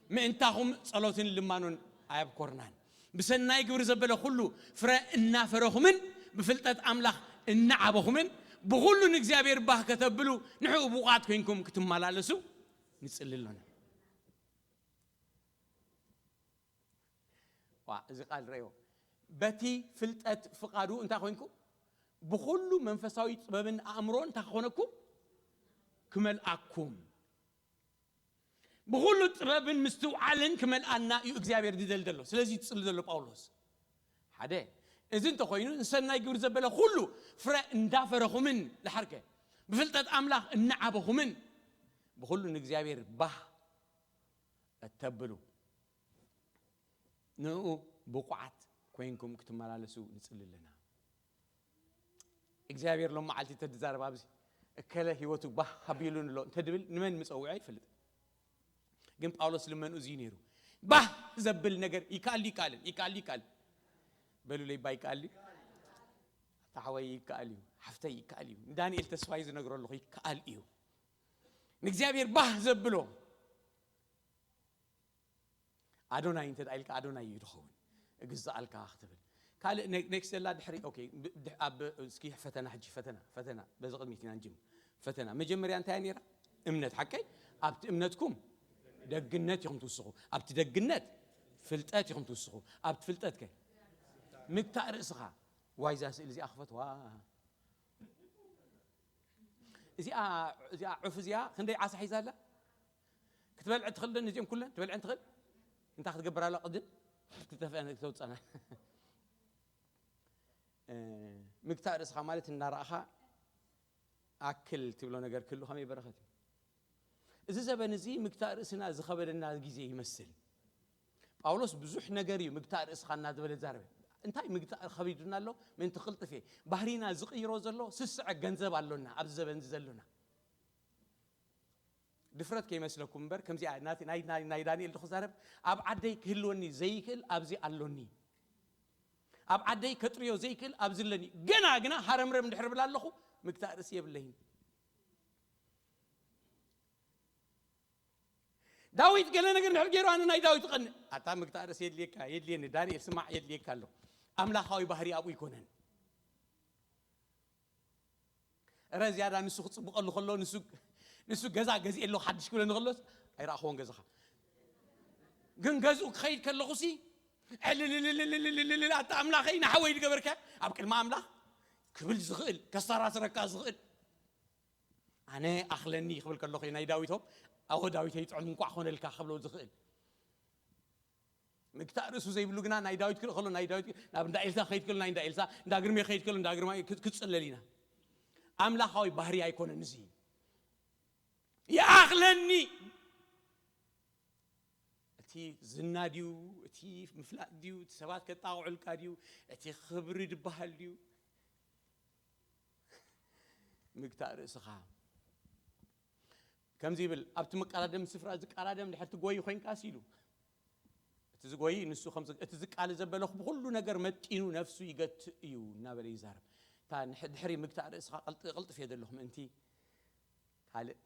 ምእንታኹም ጸሎትን ልማኖን ኣየብኮርናን። ብሰናይ ግብሪ ዘበለ ኩሉ ፍረ እናፈረኹምን ብፍልጠት ኣምላኽ እናዓበኹምን ብኹሉ ንእግዚኣብሔር ባህ ከተብሉ ንዕኡ ብቑዓት ኮይንኩም ክትመላለሱ ንጽሊ ኣሎና። ዋ፣ እዚ ቃል ረእዮ። በቲ ፍልጠት ፍቓዱ እንታይ ኮይንኩም? ብኹሉ መንፈሳዊ ጥበብን ኣእምሮን እንታይ ክኾነኩም? ክመልኣኩም። ብኹሉ ጥበብን ምስትውዓልን ክመልኣና እዩ እግዚኣብሔር ዝደል ዘሎ። ስለዚ ይጽሊ ዘሎ ጳውሎስ። ሓደ፣ እዚ እንተኾይኑ ንሰናይ ግብሪ ዘበለ ኩሉ ፍረ እንዳፈረኹምን ድሓርከ ብፍልጠት ኣምላኽ እናዓበኹምን ብኹሉ ንእግዚኣብሔር ባህ እተብሉ ንኡ ብቑዓት ኮይንኩም ክትመላለሱ ንጽሊ ኣለና። እግዚኣብሔር ሎም መዓልቲ ተድዛረብ ኣብዚ እከለ ህይወቱ ባህ ኣቢሉን ኣሎ እንተድብል ንመን ምጸውዖ ይፈልጥ። ግን ጳውሎስ ልመኑ እዚ ነይሩ። ባህ ዘብል ነገር ይከኣል ይከኣልን፣ ይከኣል ይከኣል። በሉለይ ባ ይከኣል እዩ። ታሕወይ ይከኣል እዩ። ሓፍተይ ይከኣል እዩ። ንዳንኤል ተስፋይ ዝነግሮ ኣለኹ ይከኣል እዩ። ንእግዚኣብሔር ባህ ዘብሎ ኣዶናይ እንተ ኢልካ ኣዶናይ እዩ ዝኸውን። እግዛኣልካ ክትብል። ካልእ ነ-፣ ኔክስት ዘላ ድሕሪ፣ ኦኬ፣ ብ-፣ ድሕ-፣ ኣብ፣ እስኪ ፈተና ሕጂ፣ ፈተና፣ ፈተና፣ በዚ ቅድሚት ኢና ንጅምር። ፈተና፣ መጀመርያ እንታይ እያ ነይራ? እምነት፣ ሓቀይ? ኣብቲ እምነትኩም ደግነት ኢኹም ትውስኹ። ኣብቲ ደግነት ፍልጠት ኢኹም ትውስኹ። ኣብቲ ፍልጠት ከ? ምግታእ ርእስኻ። ዋይ፣ እዛ ስእሊ እዚኣ ክፈትዋ። እዚኣ፣ እዚኣ ዑፍ እዚኣ ክንደይ ዓሳ ሒዛ ኣላ? ክትበልዕ ትኽእል ዶ? ነዚኦም ኩለን ትበልዐን ትኽእል? እንታይ ክትገብር ኣላ? ቅድም ክትተፍአን ክተውፀና። እ፣ ምግታእ ርእስኻ ማለት እናረኣኻ ኣክል ትብሎ ነገር ክህሉ ከመይ በረኸት እዩ። እዚ ዘበን እዚ ምግታእ ርእስና ዝኸበደና ግዜ ይመስል። ጳውሎስ ብዙሕ ነገር እዩ ምግታእ ርእስኻ እናዝበለ ዛረበ። እንታይ ምግታእ ከቢዱና ኣሎ? ምእንቲ ክቕልጥፍ እየ። ባህሪና ዝቕይሮ ዘሎ ስስዐ ገንዘብ ኣሎና ኣብዚ ዘበን እዚ ዘሎና። ድፍረት ከይመስለኩም እምበር፣ ከምዚኣ ናቲ-፣ ናይ፣ ናይ፣ ናይ ዳንኤል ዶ ክዛረብ፣ ኣብ ዓደይ ክህልወኒ ዘይክእል ኣብዚ ኣሎኒ። ኣብ ዓደይ ከጥርዮ ዘይክእል ኣብዚ ኣለኒ። ገና ግና ሃረምረም እንድሕር ብል ኣለኹ፣ ምግታእ ርእሲ የብለይን። ዳዊት ገለ ነገር እንድሕር ገይሩ፣ ኣነ ናይ ዳዊት እቐንእ። ኣታ ምግታእ ርእሲ የድልየካ፣ የድልየኒ። ዳንኤል ስማዕ፣ የድልየካ ኣሎ። ኣምላኻዊ ባህሪ ኣብኡ ኣይኮነን። እረ ዝያዳ ንሱ ክጽብቐሉ ከሎ፣ ንሱ፣ ንሱ ገዛ ገዚኤ ኣለኹ ሓድሽ ክብለኒ ከሎስ፣ ኣይረኣኽዎን ገዛኻ። ግን ገዝኡ ክኸይድ ከለኹሲ፣ ዕልልልልልልልልል ኣታ ኣምላኸይ ንሓወይ ዝገበርከ ኣብ ቅድሚ ኣምላኽ ክብል ዝኽእል ከሰራስረካ ዝኽእል ኣነ ኣኽለኒ ክብል ከለኹ ናይ ዳዊቶም ኣወ ዳዊተይ ጥዑም እንኳዕ ኮነልካ ክብሎ ዝኽእል ምግታእ ርእሱ ዘይብሉ ግና ናይ ዳዊት ክርኢ ከሎ ናይ ዳዊት ናብ እንዳ ኤልሳ ከይድ ከሎ ናይ እንዳ ኤልሳ እንዳ ግርሜ ከይድ ከሎ እንዳ ግርማ ክጽለል ኢና ኣምላኻዊ ባህሪ ኣይኮነን እዚ ይኣኽለኒ እቲ ዝና ድዩ እቲ ምፍላጥ ድዩ እቲ ሰባት ከጣቕዑልካ ድዩ እቲ ክብሪ ድበሃል ድዩ ምግታእ ርእስኻ ከምዚ ይብል ኣብቲ መቀዳደም ስፍራ ዝቀዳደም ድሕርቲ ጎይ ኮይንካ ሲሉ እቲ ዝጎይ ንሱ እቲ ዝቃል ዘበለኹ ብኩሉ ነገር መጢኑ ነፍሱ ይገትእ እዩ እናበለ ይዛረብ ድሕሪ ምግታእ ርእስኻ ቅልጥፍ እየ ዘለኹ ምእንቲ ካልእ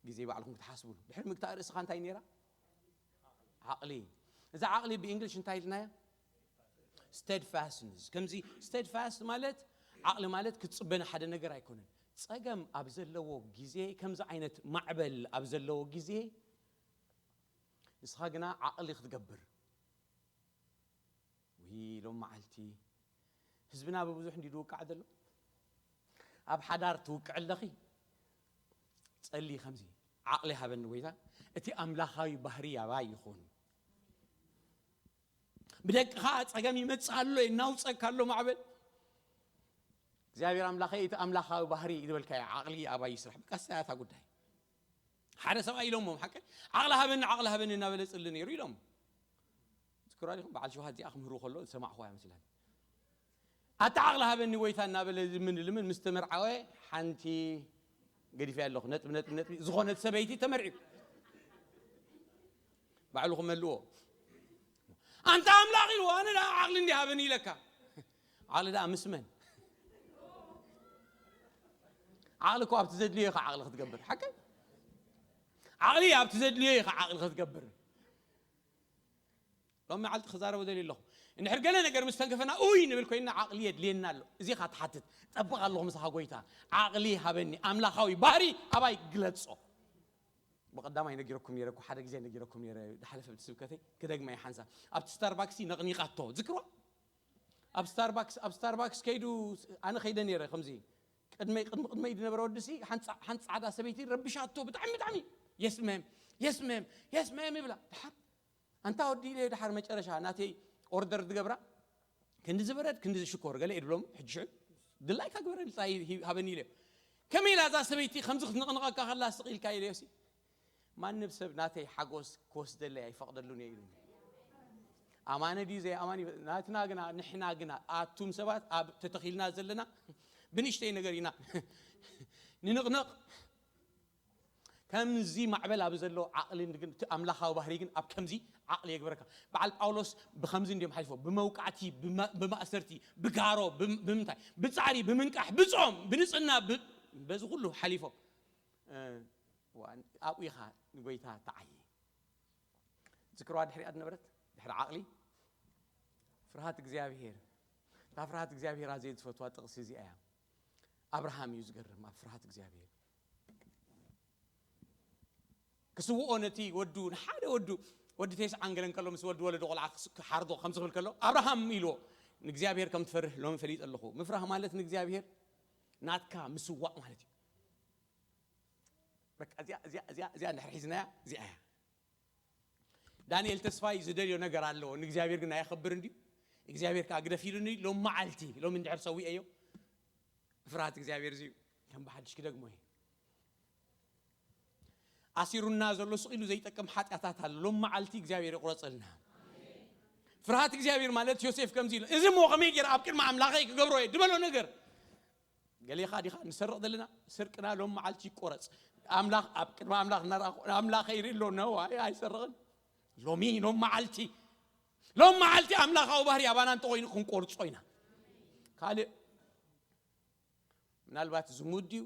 ግዜ ባዕልኩም ክትሓስብሉ ድሕሪ ምግታእ ርእስኻ እንታይ ነራ ዓቕሊ እዛ ዓቕሊ ብእንግሊሽ እንታይ ኢልናያ steadfastness ከምዚ steadfast ማለት ዓቕሊ ማለት ክትፅበን ሓደ ነገር ኣይኮነን ፀገም ኣብ ዘለዎ ግዜ ከምዚ ዓይነት ማዕበል ኣብ ዘለዎ ግዜ ንስኻ ግና ዓቕሊ ክትገብር ውይ ሎም መዓልቲ ህዝብና ብብዙሕ እንዲ ዝውቃዕ ዘሎ ኣብ ሓዳር ትውቅዕ ኣለኺ ጸሊ ከምዚ ዓቕሊ ሃበኒ ጎይታ እቲ ኣምላኻዊ ባህሪ ያባይ ይኹን ብደቅኻ ጸገም ይመጽእ ኣሎ የናውጸካ ኣሎ ማዕበል እግዚኣብሔር ኣምላኸይ እቲ ኣምላኻዊ ባህሪ ዝበልካዮ ዓቕሊ ኣባይ ይስራሕ በቃ ስታያታ ጉዳይ ሓደ ሰብኣይ ኢሎሞም ሓቂ ዓቕሊ ሃበኒ ዓቕሊ ሃበኒ እናበለ ጽሊ ነይሩ ኢሎም ትክራ ዲኹም በዓል ሸውሃት እዚኣ ክምህሩ ከሎ ዝሰማዕኹዋ ይመስላል ኣታ ዓቕሊ ሃበኒ ጎይታ እናበለ ዝምን ልምን ምስ ተመርዓወ ሓንቲ ገዲፈ ኣለኹ ነጥብ ነጥብ ነጥቢ ዝኾነት ሰበይቲ ተመርዒ ባዕሉ ክመልዎ ኣንታ ኣምላኽ ኢሉ ኣነ ደኣ ዓቕሊ እንዲ ሃበኒ ኢለካ ዓቕሊ ደኣ ምስ መን ዓቕሊ እኮ ኣብቲ ዘድልዮ ኢኻ ዓቕሊ ክትገብር ሓቂ ዓቕሊ ኣብቲ ዘድልዮ ኢኻ ዓቕሊ ክትገብር ሎም መዓልቲ ክዛረቦ ደልዩ ኣለኹ እንድሕር ገለ ነገር ምስ ተንከፈና ኡይ ንብል ኮይንና ዓቕሊ የድልየና ኣሎ እዚ ኻ ትሓትት ጠብቕ ኣለኹ ምሳኻ ጎይታ ዓቕሊ ሃበኒ ኣምላኻዊ ባህሪ ኣባይ ግለጾ ብቐዳማይ ነጊረኩም ነረ እኮ ሓደ ግዜ ነጊረኩም ነረ ዝሓለፈ ስብከተይ ክደግማ እየ ሓንሳ ኣብቲ ስታርባክሲ ነቕኒቓቶ ዝክርዋ ኣብ ስታርባክስ ኣብ ስታርባክስ ከይዱ ኣነ ከይደ ነረ ከምዚ ቅድመይ ቅድሚ ቅድመይ ዝነበረ ወድሲ ሓንቲ ፃዕዳ ሰበይቲ ረብሻቶ ብጣዕሚ ብጣዕሚ የስመም የስመም የስመም ይብላ ድሓር ኣንታ ወዲ ኢለ ድሓር መጨረሻ ናተይ ኦርደር ዝገብራ ክንዲ ዝበረድ ክንዲ ዝሽኮር ገለ እየ ድብሎም ሕጂ ሽዑ ድላይካ ግበረኒ ጥራይ ሃበኒ ኢለ ከመይ ኢላ እዛ ሰበይቲ ከምዚ ክትንቕንቐካ ከላ ስቕ ኢልካ ኢለዮሲ ማንም ሰብ ናተይ ሓጎስ ክወስደለይ ኣይፈቕደሉን እየ ኢሉኒ ኣማነ ድዩ ዘይኣማን ናትና ግና ንሕና ግና ኣቱም ሰባት ኣብ ተተኺልና ዘለና ብንእሽተይ ነገር ኢና ንንቕነቕ ከምዚ ማዕበል ኣብ ዘሎ ዓቕሊ ግን እቲ ኣምላኻዊ ባህሪ ግን ኣብ ከምዚ ዓቕሊ የግበረካ በዓል ጳውሎስ ብከምዚ እንዲዮም ሓሊፎ ብመውቃዕቲ ብማእሰርቲ ብጋሮ ብምንታይ ብፃዕሪ ብምንቃሕ ብፆም ብንፅና በዚ ኩሉ ሓሊፎም ኣብኡ ኢኻ ንጎይታ ተዓይ ዝክርዋ ድሕሪኣ ዝነበረት ድሕሪ ዓቕሊ ፍርሃት እግዚኣብሄር እታ ፍርሃት እግዚኣብሄር ኣዘየ ዝፈትዋ ጥቕሲ እዚኣ እያ ኣብርሃም እዩ ዝገርም ኣብ ፍርሃት እግዚኣብሄር ክስውኦ ነቲ ወዱ ንሓደ ወዱ ወዲ ተስዓን ገለን ከሎ ምስ ወዲ ወለዶ ቆልዓ ክሓርዶ ከም ዝኽብል ከሎ ኣብርሃም ኢልዎ ንእግዚኣብሄር ከም ትፈርህ ሎሚ ፈሊጥ ኣለኹ ምፍራህ ማለት ንእግዚኣብሄር ናትካ ምስዋእ ማለት እዩ እዚኣ እንድሕር ሒዝናያ እዚኣ እያ ዳንኤል ተስፋይ ዝደልዮ ነገር ኣለዎ ንእግዚኣብሔር ግን ኣየኸብር እንድዩ እግዚኣብሔር ከዓ ግደፍ ኢሉኒ ሎም መዓልቲ ሎም እንድሕር ሰዊኤዮ ፍርሃት እግዚኣብሔር እዚዩ ከም ብሓድሽ ክደግሞ እየ ኣሲሩና ዘሎ ስቕ ኢሉ ዘይጠቅም ሓጢኣታት ኣሎ ሎም መዓልቲ እግዚኣብሔር ይቁረፀልና ፍርሃት እግዚኣብሔር ማለት ዮሴፍ ከምዚ ኢሉ እዚ እሞ ከመይ ገይረ ኣብ ቅድሚ ኣምላኸይ ክገብሮ እየ ዝበሎ ነገር ገሌኻ ዲኻ ንሰርቕ ዘለና ስርቅና ሎም መዓልቲ ይቆረፅ ኣምላኽ ኣብ ቅድሚ ኣምላኽ እናረኣኹ ኣምላኸ ይርኢ ኣሎ ነው ኣይሰርቕን ሎሚ ሎም መዓልቲ ሎም መዓልቲ ኣምላኻዊ ባህሪ ኣባና እንተኮይኑ ክንቆርጾ ኢና ካልእ ምናልባት ዝሙት ድዩ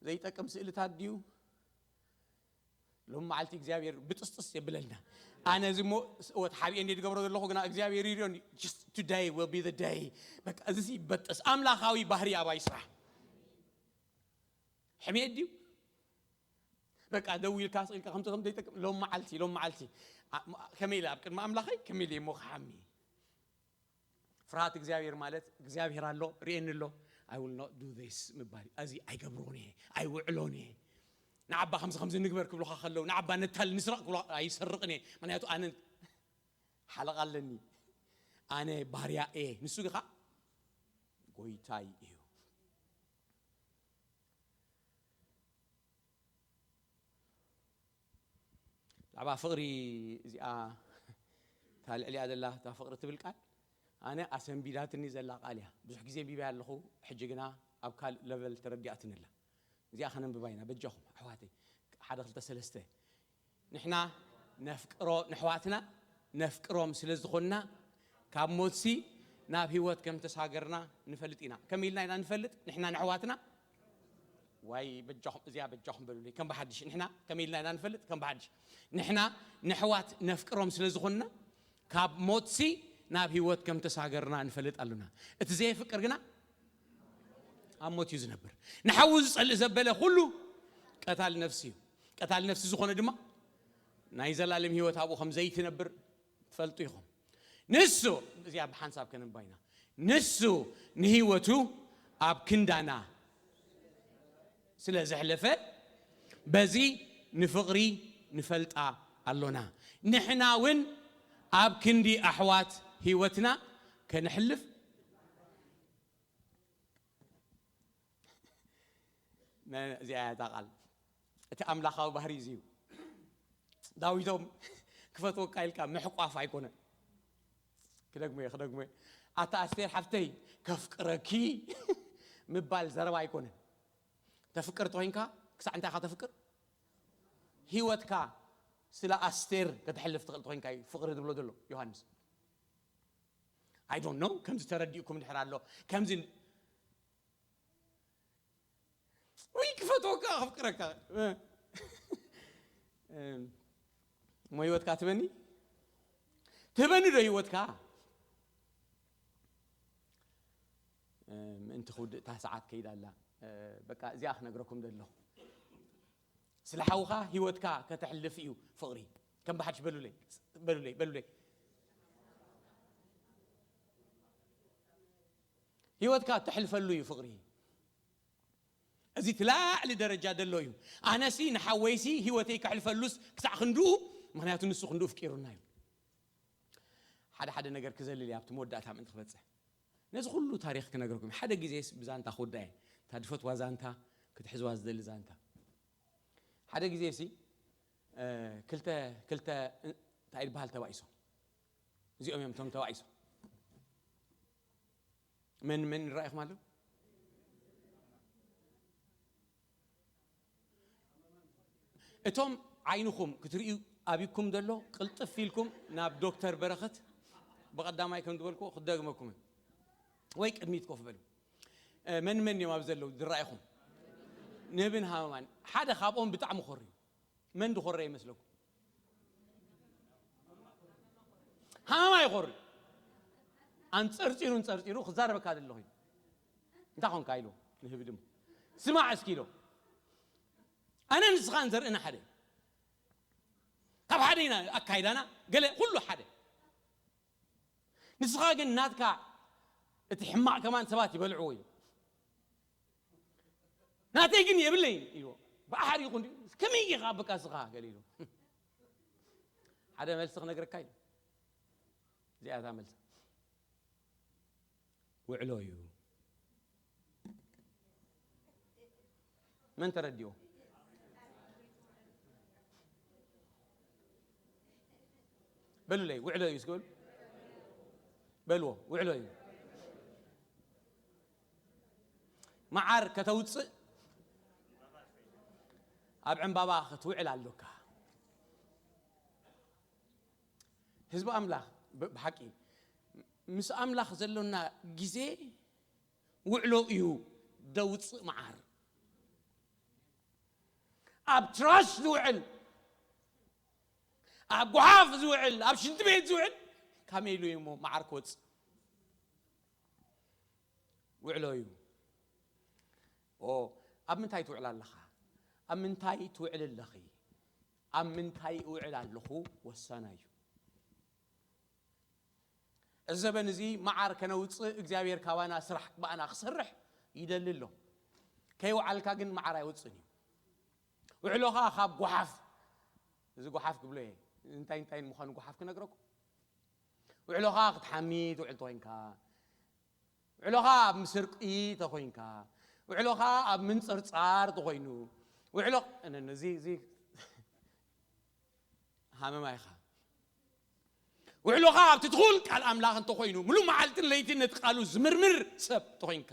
ዘይጠቅም ስእልታት ድዩ ሎም መዓልቲ እግዚኣብሔር ብጥስጥስ የብለልና ኣነ እዚ ሞ ወት ሓቢኤ እንደ ዝገብሮ ዘለኹ ግና እግዚኣብሔር ይርዮ today will be the day በቃ እዚ ይበጠስ ኣምላኻዊ ባህሪ ኣባይ ስራሕ ሕሜት ድዩ በቃ ደው ኢልካ ስቕ ኢልካ ከምቲ ከም ዘይጠቅም ሎም መዓልቲ ሎም መዓልቲ ኣ- ም- ከመይ ኢለ ኣብ ቅድሚ ኣምላኸይ ከመይ ኢለ እሞ ክሓሚ? ፍርሃት እግዚኣብሔር ማለት እግዚኣብሔር ኣሎ፣ ርእየኒ ኣሎ። I will not do this ምባል እዩ። እዚ ኣይገብሮን እየ፣ ኣይውዕሎን እየ። ንዓባ ከምዚ ከምዚ ንግበር ክብሉኻ ከለዉ ንዓባ ነታል ንስረቕ ክብሉ ኣይሰርቕን እየ። ምክንያቱ ኣነ ሓለቓ ኣለኒ። ኣነ ባርያ እየ፣ ንሱ ግኻ ጎይታይ እዩ። ብዛዕባ ፍቕሪ እዚኣ እታ ልዕሊኣ ዘላ እታ ፍቕሪ ትብል ቃል ኣነ ኣሰንቢዳትኒ ዘላ ቃል እያ። ብዙሕ ግዜ ቢባ ኣለኹ፣ ሕጂ ግና ኣብ ካልእ ለቨል ተረዲኣትኒ ኣላ። እዚኣ ከነንብባ ኢና በጃኹም ኣሕዋተይ። ሓደ ክልተ ሰለስተ ንሕና ነፍቅሮ ንሕዋትና ነፍቅሮም ስለ ዝኾንና ካብ ሞትሲ ናብ ህይወት ከም ተሳገርና ንፈልጥ ኢና። ከመይ ኢልና ኢና ንፈልጥ? ንሕና ንሕዋትና ዋይ በጃኹም እዚኣ በጃኹም በሉለይ ከም ብሓድሽ ንሕና ከመይ ኢልና ኢና ንፈልጥ? ከም ብሓድሽ ንሕና ንሕዋት ነፍቅሮም ስለ ዝኾንና ካብ ሞትሲ ናብ ህይወት ከም ተሳገርና ንፈልጥ ኣሉና። እቲ ዘየፍቅር ግና ኣብ ሞት እዩ ዝነብር። ንሓዉ ዝጸልእ ዘበለ ኩሉ ቀታል ነፍሲ እዩ። ቀታል ነፍሲ ዝኾነ ድማ ናይ ዘላለም ህይወት ኣብኡ ከም ዘይትነብር ትፈልጡ ኢኹም። ንሱ እዚኣ ብሓንሳብ ከነንባ ኢና። ንሱ ንህይወቱ ኣብ ክንዳና ስለ ዘሕለፈ በዚ ንፍቕሪ ንፈልጣ ኣሎና። ንሕና እውን ኣብ ክንዲ ኣሕዋት ህይወትና ከነሕልፍ እዚኣ እያ እታ ቃል። እቲ ኣምላኻዊ ባህሪ እዚ እዩ። ዳዊቶም ክፈትወካ ኢልካ ምሕቋፍ ኣይኮነ። ክደግሞ እየ ክደግሞ እየ። ኣታ ኣስቴር ሓፍተይ ከፍቅረኪ ምባል ዘረባ ኣይኮነን። ተፍቅር ተኮይንካ ክሳዕ እንታይ ኢኻ ተፍቅር? ህይወትካ ስለ ኣስቴር ከተሕልፍ ትኽእል ተኮይንካ እዩ ፍቅሪ ዝብሎ ዘሎ ዮሃንስ። I don't know ከምዚ ተረዲእኩም ድሕር ኣሎ ከምዚ ወይ ክፈትወካ ከፍቅረካ እሞ ህይወትካ ትበኒ ትበኒ ዶ ህይወትካ ምእንቲ ክውድእ እታ ሰዓት ከይዳ ኣላ በቃ እዚኣ ክነግረኩም ደለኹ ስለ ሓውኻ ህይወትካ ከተሕልፍ እዩ ፍቕሪ ከም ብሓድሽ በሉለይ በሉለይ በሉለይ ህይወትካ ተሕልፈሉ እዩ ፍቕሪ እዚ ትላዕሊ ደረጃ ደሎ እዩ ኣነሲ ንሓወይሲ ህይወተይ ከሕልፈሉስ ክሳዕ ክንድኡ ምክንያቱ ንሱ ክንድኡ ፍቂሩና እዩ ሓደ ሓደ ነገር ክዘልል ኣብቲ መወዳእታ ምእንቲ ክበፅሕ ነዚ ኩሉ ታሪክ ክነግረኩም ሓደ ግዜስ ብዛንታ ክወዳ እየ እታ ድፈትዋ ዛንታ ክትሕዝዋ ዝደሊ ዛንታ ሓደ ግዜ ሲ ክልተ ክልተ እንታይ ይበሃል ተባኢሶም እዚኦም እዮም እቶም ተባኢሶም መን መን ይረኣይኹም ኣለዉ እቶም ዓይንኹም ክትርእዩ ኣቢኩም ዘሎ ቅልጥፍ ኢልኩም ናብ ዶክተር በረኸት ብቐዳማይ ከም ዝበልኩ ክደግመኩም ወይ ቅድሚት ኮፍ በሉ መን መን እዮም ኣብ ዘለዉ ዝረኣይኹም ንህብን ሃመማን ሓደ ካብኦም ብጣዕሚ ኮርዩ መን ድኾረ ይመስለኩም ሃመማ ይኾሪ ኣንፀርፂሩ ንፀርፂሩ ክዛረበካ ዘለኹ እንታይ ኾንካ ኢሉ ንህቢ ድማ ስማዕ እስኪ ኢሎ ኣነ ንስኻን ዘርእና ሓደ ካብ ሓደ ኢና ኣካይዳና ገለ ኩሉ ሓደ ንስኻ ግን ናትካ እቲ ሕማቕ ከማን ሰባት ይበልዕዎ እዩ ናተይ ግን የብለይን ኢልዎ ብኣሓር ይኹን ከመይ ኢኻ በቃ ስኻ ገለ ኢሉ ሓደ መልሲ ክነግረካ ኢሉ እዚኣታ መልሲ ውዕሎ እዩ መን ተረዲዎ በሉለይ ውዕሎ እዩ እስኪ በሉ በልዎ ውዕሎ እዩ መዓር ከተውፅእ ኣብ ዕምባባ ክትውዕል ኣሎካ ህዝቢ ኣምላኽ ብሓቂ ምስ ኣምላኽ ዘሎና ግዜ ውዕሎ እዩ ደውፅእ መዓር ኣብ ትራሽ ዝውዕል ኣብ ጓሓፍ ዝውዕል ኣብ ሽንቲ ቤት ዝውዕል ካመይ ኢሉ እዩ እሞ መዓር ክወፅእ ውዕሎ እዩ ኣብ ምንታይ ትውዕል ኣለኻ ኣብ ምንታይ ትውዕል ኣለኺ? ኣብ ምንታይ እውዕል ኣለኹ? ወሳናይ እዩ። እዚ ዘበን እዚ መዓር ከነውፅእ እግዚኣብሔር ካባና ስራሕ ብኣና ክሰርሕ ይደሊ ኣሎ። ከይወዓልካ ግን መዓር ኣይወፅእን እዩ። ውዕሎኻ ካብ ጓሓፍ፣ እዚ ጓሓፍ ክብሎ እየ፣ እንታይ እንታይ ንምዃኑ ጓሓፍ ክነግረኩም። ውዕሎኻ ክትሓሚ ትውዕል ተኾይንካ፣ ውዕሎኻ ኣብ ምስርቂ ተኾይንካ፣ ውዕሎኻ ኣብ ምንፅርፃር ተኾይኑ፣ ውዕሎ እነ- እዚ እዚ ሃመማ ኢኻ። ውዕሎኻ ኣብቲ ትኹል ቃል ኣምላኽ እንተኾይኑ፣ ሙሉ መዓልትን ለይትን ነቲ ቃሉ ዝምርምር ሰብ ተኾይንካ፣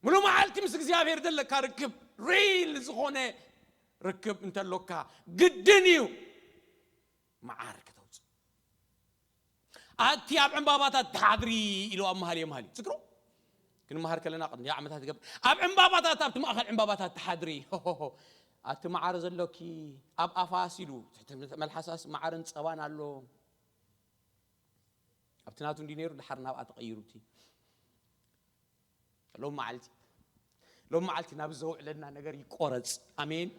ሙሉ መዓልቲ ምስ እግዚኣብሔር ዘለካ ርክብ፣ ሪል ዝኾነ ርክብ እንተሎካ፣ ግድን እዩ መዓር ከተውፅእ። ኣቲ ኣብ ዕምባባታት ትሓድሪ ኢሉ ኣብ መሃልየ መሃልዩ ትዝክሮ? ክንመሃር ከለና ቅድሚ ዓመታት ይገብር፣ ኣብ ዕምባባታት፣ ኣብቲ ማእኸል ዕምባባታት ትሓድሪ። ኣቲ መዓር ዘሎኪ ኣብ ኣፋስ ኢሉ፣ ትሕቲ መልሓሳስ መዓርን ፀባን ኣሎ። ኣብቲ ናቱ እንዲ ነይሩ፣ ድሓር ናብኣ ተቐይሩ። እቲ ሎም መዓልቲ ሎም መዓልቲ ናብ ዘውዕለና ነገር ይቆረፅ። ኣሜን።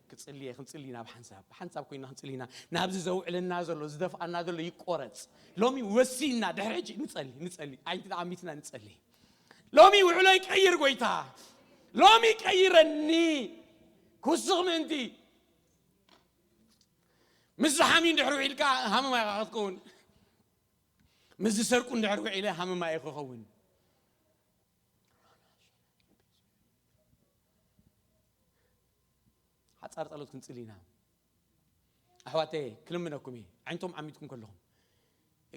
ክፅልየ ክንፅሊ ናብ ሓንሳብ ሓንሳብ ኮይና ክንፅሊና ናብዚ ዘውዕለና ዘሎ ዝደፍኣና ዘሎ ይቆረፅ። ሎሚ ወሲና ድሕሪ ሕጂ ንፀሊ ንፀሊ፣ ዓይንቲ ተዓሚትና ንፀሊ። ሎሚ ውዕሎ ይቀይር ጎይታ፣ ሎሚ ቀይረኒ፣ ክውስኽ ምእንቲ። ምስ ዝሓሚ እንድሕር ውዒልካ ሃመማ ኢኻ ክትከውን። ምስ ዝሰርቁ እንድሕር ውዒለ ሃመማ እየ ክኸውን። ሓፃር ጸሎት ክንጽሊ ኢና። ኣሕዋተየ፣ ክልምነኩም እየ፣ ዓይነቶም ዓሚትኩም ከለኹም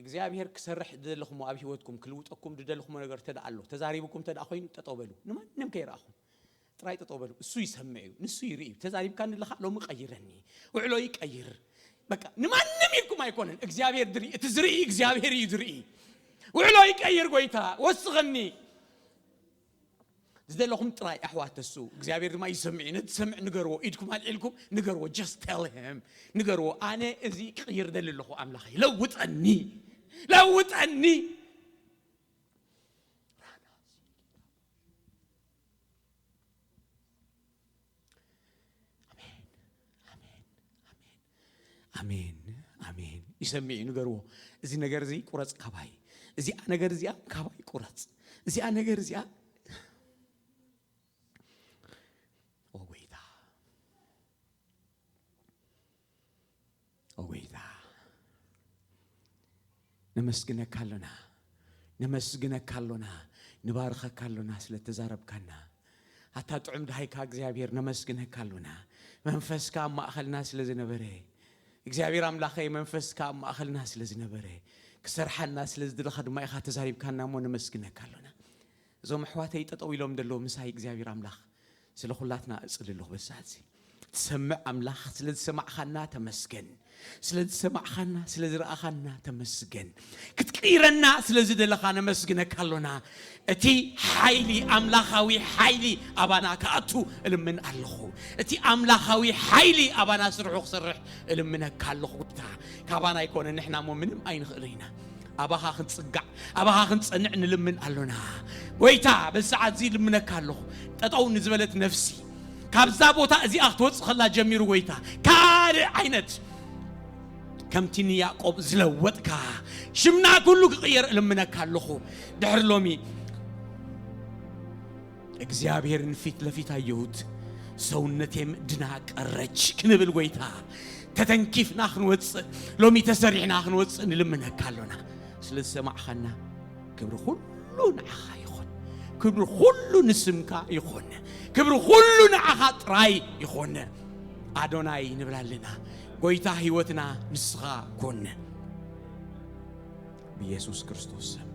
እግዚኣብሔር ክሰርሕ ዝደለኹሞ ኣብ ህይወትኩም ክልውጠኩም ዝደለኹሞ ነገር ተደኣ ኣሎ፣ ተዛሪብኩም ተደኣ ኮይኑ፣ ጠጠው በሉ። ንማንም ከይረኣኹም ጥራይ ጠጠው በሉ። እሱ ይሰምዕ እዩ፣ ንሱ ይርኢ እዩ። ተዛሪብካ ንለኻ ሎሚ ቀይረኒ፣ ውዕሎ ይቀይር። በቃ ንማንም ኢልኩም ኣይኮነን፣ እግዚኣብሔር ድርኢ። እቲ ዝርኢ እግዚኣብሔር እዩ ዝርኢ። ውዕሎ ይቀይር ጎይታ፣ ወስኸኒ። ዝደለኹም ጥራይ ኣሕዋት ተሱ እግዚኣብሔር ድማ ይሰምዕ እዩ። ነቲ ዝሰምዕ ንገርዎ፣ ኢድኩም ኣልዒልኩም ንገርዎ። Just tell him፣ ንገርዎ። ኣነ እዚ ክቕይር ደሊ ኣለኹ ኣምላኸይ፣ ለውጠኒ፣ ለውጠኒ። ኣሜን፣ ኣሜን፣ ኣሜን፣ ኣሜን፣ ኣሜን። ይሰምዕ እዩ፣ ንገርዎ። እዚ ነገር እዚ ቁረጽ ካባይ፣ እዚኣ ነገር እዚኣ ካባይ ቁረጽ፣ እዚኣ ነገር እዚኣ። ኦ ጎይታ፣ ኦ ጎይታ፣ ነመስግነካ ኣሎና፣ ነመስግነካ ኣሎና፣ ንባርኸካ ኣሎና ስለ ተዛረብካና። ኣታ ጥዑም ደሃይካ እግዚኣብሔር፣ ነመስግነካ ኣሎና። መንፈስካ ኣብ ማእኸልና ስለ ዝነበረ፣ እግዚኣብሔር ኣምላኸይ፣ መንፈስካ ኣብ ማእኸልና ስለ ዝነበረ፣ ክሰርሓና ስለ ዝደለኻ ድማ ኢኻ ተዛሪብካና እሞ ነመስግነካ ኣሎና። እዞም ኣሕዋተይ ጠጠው ኢሎም ዘለዉ ምሳይ እግዚኣብሔር ኣምላኽ ስለ ኩላትና እጽሊ ኣለኹ በዚ ሰዓት እዚ። ትሰምዕ ኣምላኽ ስለ ዝሰማዕኻና ተመስገን። ስለ ዝሰማዕኻና፣ ስለ ዝረኣኻና ተመስገን። ክትቅይረና ስለ ዝደለኻ ነመስግነካ ኣሎና። እቲ ሓይሊ፣ ኣምላኻዊ ሓይሊ ኣባና ክኣቱ እልምን ኣለኹ። እቲ ኣምላኻዊ ሓይሊ ኣባና ስርሑ ክሰርሕ እልምነካ ኣለኹ። ጎይታ፣ ካባና ኣይኮነ፣ ንሕና እሞ ምንም ኣይንኽእልን ኢና። ኣባኻ ክንጽጋዕ፣ ኣባኻ ክንጸንዕ ንልምን ኣሎና። ጎይታ፣ በዚ ሰዓት እዚ ልምነካ ኣለኹ። ጠጠው ንዝበለት ነፍሲ፣ ካብዛ ቦታ እዚኣ ክትወጽእ ከላ ጀሚሩ፣ ጎይታ፣ ካልእ ዓይነት፣ ከምቲ ንያዕቆብ ዝለወጥካ፣ ሽምና ኩሉ ክቕየር እልምነካ ኣለኹ። ድሕሪ ሎሚ እግዚኣብሔርን ፊት ለፊት ኣየሁት፣ ሰውነቴም ድና ቀረች ክንብል፣ ጎይታ፣ ተተንኪፍና ክንወፅእ፣ ሎሚ ተሰሪሕና ክንወፅእ ንልምነካ ኣሎና። ስለ ዝሰማዕኻና ክብሪ ኩሉ ንዓኻ ይኹን። ክብሪ ኩሉ ንስምካ ይኹን። ክብሪ ኩሉ ንዓኻ ጥራይ ይኹን። ኣዶናይ ንብል ኣለና። ጎይታ ህይወትና ንስኻ ኩን። ብኢየሱስ ክርስቶስ ስም።